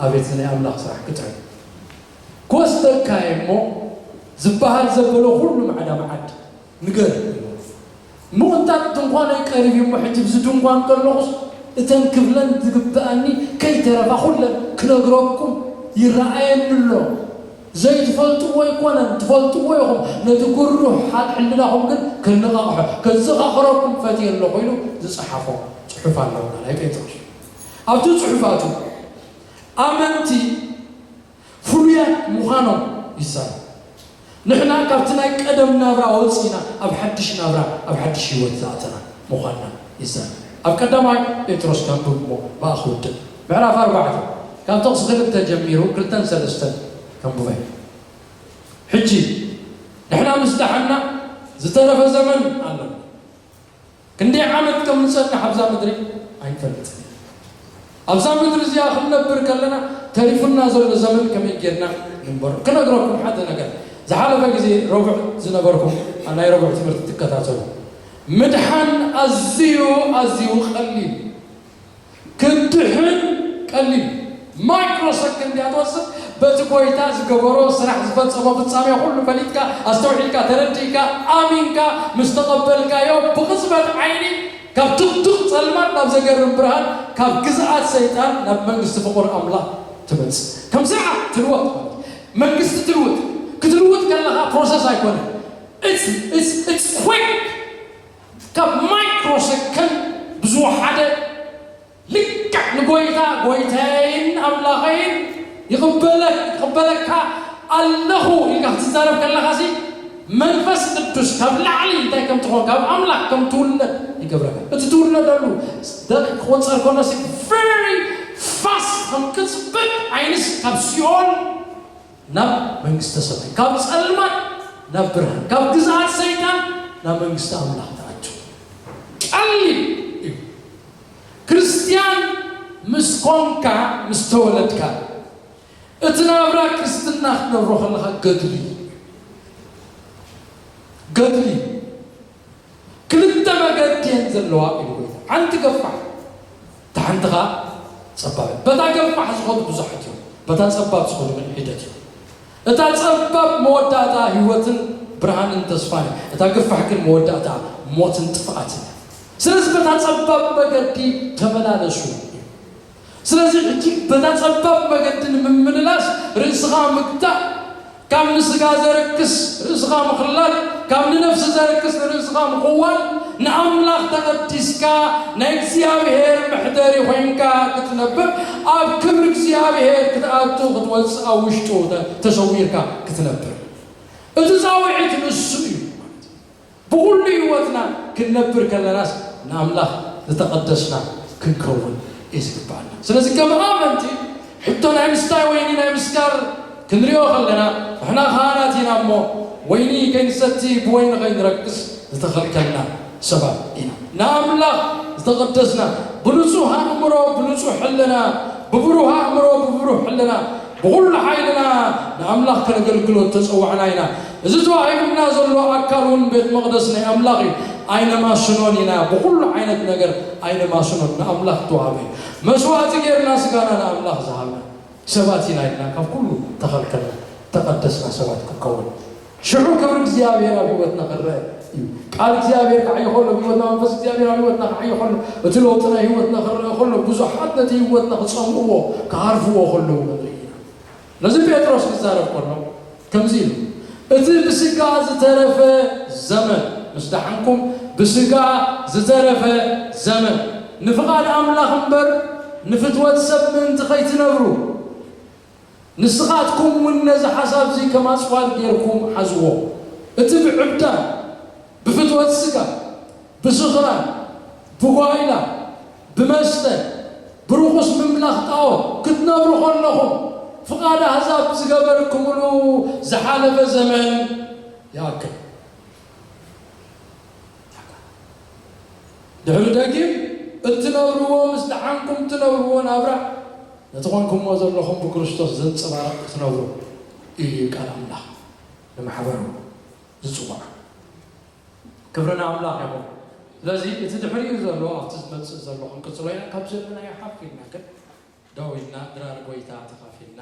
ኣቤት ናይ ኣምላኽ ስራሕ ክጥዕም። ክወስደካ እየ እሞ ዝበሃል ዘበሎ ኩሉ ማዕዳ መዓድ ንገር። ምቕንጣጥ ድንኳነይ ቀሪብ እዩ እሞ፣ ሕጂ ብዚ ድንኳን ከለኹስ እተን ክብለን ዝግብኣኒ ከይተረፋ ኩለን ክነግረኩም ይረኣየኒ ኣሎ። ዘይትፈልጥዎ ኣይኮነን፣ ትፈልጥዎ ኢኹም። ነቲ ግሩሕ ሓል ሕልናኹም ግን ከነቓቕሖ፣ ከዘኻኽረኩም ፈትየ ኣለኹ ኢሉ ዝጸሓፎ ጽሑፍ ኣለውና ናይ ጴጥሮስ። ኣብቲ ጽሑፋቱ ኣመንቲ ፍሉያት ምዃኖም ይዛረብ። ንሕና ካብቲ ናይ ቀደም ናብራ ወጺና ኣብ ሓድሽ ናብራ፣ ኣብ ሓድሽ ህይወት ዝኣተና ምዃንና ይዛረብ። ኣብ ቀዳማይ ጴጥሮስ ከንብብ እሞ ብኣ ክውድእ። ምዕራፍ ኣርባዕተ ካብ ጥቕሲ ክልተ ጀሚሩ ክልተን ሰለስተን ከንብበ። ሕጂ ንሕና ምስ ደሓና ዝተረፈ ዘመን ኣለና። ክንደይ ዓመት ከም ንጸንሕ ኣብዛ ምድሪ ኣይንፈልጥን። ኣብዛ ምድሪ እዚኣ ክንነብር ከለና ተሪፉና ዘሎ ዘመን ከመይ ጌርና ንንበሮ? ክነግረኩም ሓደ ነገር። ዝሓለፈ ግዜ ረቡዕ ዝነበርኩም ኣብ ናይ ረቡዕ ትምህርቲ ትከታተሉ። ምድሓን ኣዝዩ፣ ኣዝዩ ቀሊል። ክድሕን ቀሊል። ማይክሮ ሰከንድ እያ ትወስድ። በቲ ጎይታ ዝገበሮ ስራሕ ዝፈጸሞ ፍጻሜ ኩሉ ፈሊጥካ፣ ኣስተውዒልካ፣ ተረዲእካ፣ ኣሚንካ ምስ ተቐበልካዮ፣ ብቕጽበት ዓይኒ ካብ ድቕድቕ ጸልማት ናብ ዘገርም ብርሃን፣ ካብ ግዝኣት ሰይጣን ናብ መንግስቲ ፍቑር ኣምላኽ ትመጽእ። ከምዚ ትልወጥ ማለት እዩ። መንግስቲ ትልውጥ። ክትልውጥ ከለኻ ፕሮሰስ ኣይኮነን። It's, it's, it's quick። ካብ ማይክሮ ሰከንድ ብዝወሓደ ልክዕ ንጎይታ፣ ጎይታዬን ኣምላኸይን ይቕበለ-፣ ይቕበለካ ኣለኹ ኢልካ ክትዛረብ ከለኻሲ፣ መንፈስ ቅዱስ ካብ ላዕሊ እንታይ ከም ትኾን፣ ካብ ኣምላኽ ከም ትውለድ ይገብረካ። እቲ ትውለደሉ ደቂቕ ክቑጸር ከሎሲ very fast፣ ከም ቅጽበት ዓይንስ ካብ ሲኦል ናብ መንግስተ ሰማይ፣ ካብ ጸልማት ናብ ብርሃን፣ ካብ ግዝኣት ሰይጣን ናብ መንግስቲ ኣምላኽ ትኣቱ። ቀሊል እዩ። ክርስትያን ምስ ኮንካ፣ ምስ ተወለድካ፣ እቲ ናብራ ክርስትና ክትነብሮ ከለኻ ገድሊ እዩ። ገድሊ እዩ። ክልተ መገዲ እየን ዘለዋ ኢሉ ጎይታ። ሓንቲ ገፋሕ፣ እታ ሓንቲ ኸኣ ጸባብ እያ። በታ ገፋሕ ዝኸዱ ብዙሓት እዮም፣ በታ ጸባብ ዝኸዱ ግን ሒደት እዮም። እታ ጸባብ መወዳእታ ህይወትን ብርሃንን ተስፋን እያ። እታ ገፋሕ ግን መወዳእታ ሞትን ጥፍኣትን እያ። ስለዚ በታ ጸባብ መገዲ ተመላለሱ። ስለዚ ሕጂ በታ ጸባብ መገዲ ንምምልላስ ርእስኻ ምግታእ፣ ካብ ንስጋ ዘርክስ ርእስኻ ምኽላል፣ ካብ ንነፍሲ ዘርክስ ንርእስኻ ምኽዋል፣ ንኣምላኽ ተቐዲስካ ናይ እግዚኣብሔር መሕደሪ ኮይንካ ክትነብር፣ ኣብ ክብሪ እግዚኣብሔር ክትኣቱ ክትወጽእ ኣብ ውሽጡ ተ-፣ ተሰዊርካ ክትነብር። እቲ ጻውዒት ንሱ እዩ። ብኹሉ ህይወትና ክንነብር ከለናስ ንኣምላኽ ዝተቐደስና ክንከውን እዩ ዝግባኣና። ስለዚ ከም ኣመንቲ ሕቶ ናይ ምስታይ ወይኒ ናይ ምስካር ክንሪኦ ከለና፣ ንሕና ካህናት ኢና እሞ ወይኒ ከይንሰቲ ብወይኒ ከይንረክስ ዝተኸልከልና ሰባት ኢና። ንኣምላኽ ዝተቐደስና ብንጹህ ኣእምሮ፣ ብንጹህ ሕልና፣ ብብሩህ ኣእምሮ፣ ብብሩህ ሕልና ብኹሉ ሓይልና ንኣምላኽ ከነገልግሎ እተጸዋዕና ኢና። እዚ ተዋሂቡና ዘሎ ኣካል እውን ቤት መቕደስ ናይ ኣምላኽ እዩ። ኣይነማስኖን ኢና፣ ብኹሉ ዓይነት ነገር ኣይነማስኖን። ንኣምላኽ እተዋህበ እዩ። መስዋእቲ ጌርና ስጋና ንኣምላኽ ዝሃብና ሰባት ኢና ኢልና ካብ ኩሉ ተኸልከልና፣ ተቐደስና ሰባት ክንከውን። ሽዑ ክብሪ እግዚኣብሔር ኣብ ህይወትና ክረአ እዩ። ቃል እግዚኣብሔር ክዓይ ከሎ፣ ኣብ ህይወትና መንፈስ እግዚኣብሔር ኣብ ህይወትና ክዓይ ከሎ፣ እቲ ለውጢ ናይ ህይወትና ክረአ ከሎ፣ ብዙሓት ነቲ ህይወትና ክጸምእዎ፣ ክሃርፍዎ ከለዉ ንርኢ ኢና። ነዚ ጴጥሮስ ክዛረብ ከሎ ከምዚ ኢሉ፣ "እቲ ብስጋ ዝተረፈ ዘመን ምስ ደሓንኩም፣ ብስጋ ዝተረፈ ዘመን ንፍቓድ ኣምላኽ እምበር ንፍትወት ሰብ ምእንቲ ኸይትነብሩ፣ ንስኻትኩም እውን ነዚ ሓሳብ እዚ ከም ኣጽዋር ጌርኩም ሓዝዎ። እቲ ብዕብዳን፣ ብፍትወት ስጋ፣ ብስኽራን፣ ብጓይላ፣ ብመስተ፣ ብርኹስ ምምላኽ ጣዖት ክትነብሩ ከለኹም፣ ፍቓድ ኣህዛብ ዝገበርኩምሉ ዝሓለፈ ዘመን ይኣክል። ድሕሪ ደጊም እትነብርዎ፣ ምስ ደሓንኩም እትነብርዎ ናብራ፣ ነቲ ኾንኩምዎ ዘለኹም ብክርስቶስ ዘንጸባርቕ ክትነብሩ እዩ ቃል ኣምላኽ ንማሕበሩ ዝጽውዓ። ክብሪ ንኣምላኽ ይኹን። ስለዚ እቲ ድሕሪኡ ዘሎ ኣብቲ ዝመጽእ ዘሎ ክንቅጽሎ ኢና። ካብ ዘለናዮ ሓፍ ኢልና ግን ደው ኢልና ድራር ጎይታ ተኻፊልና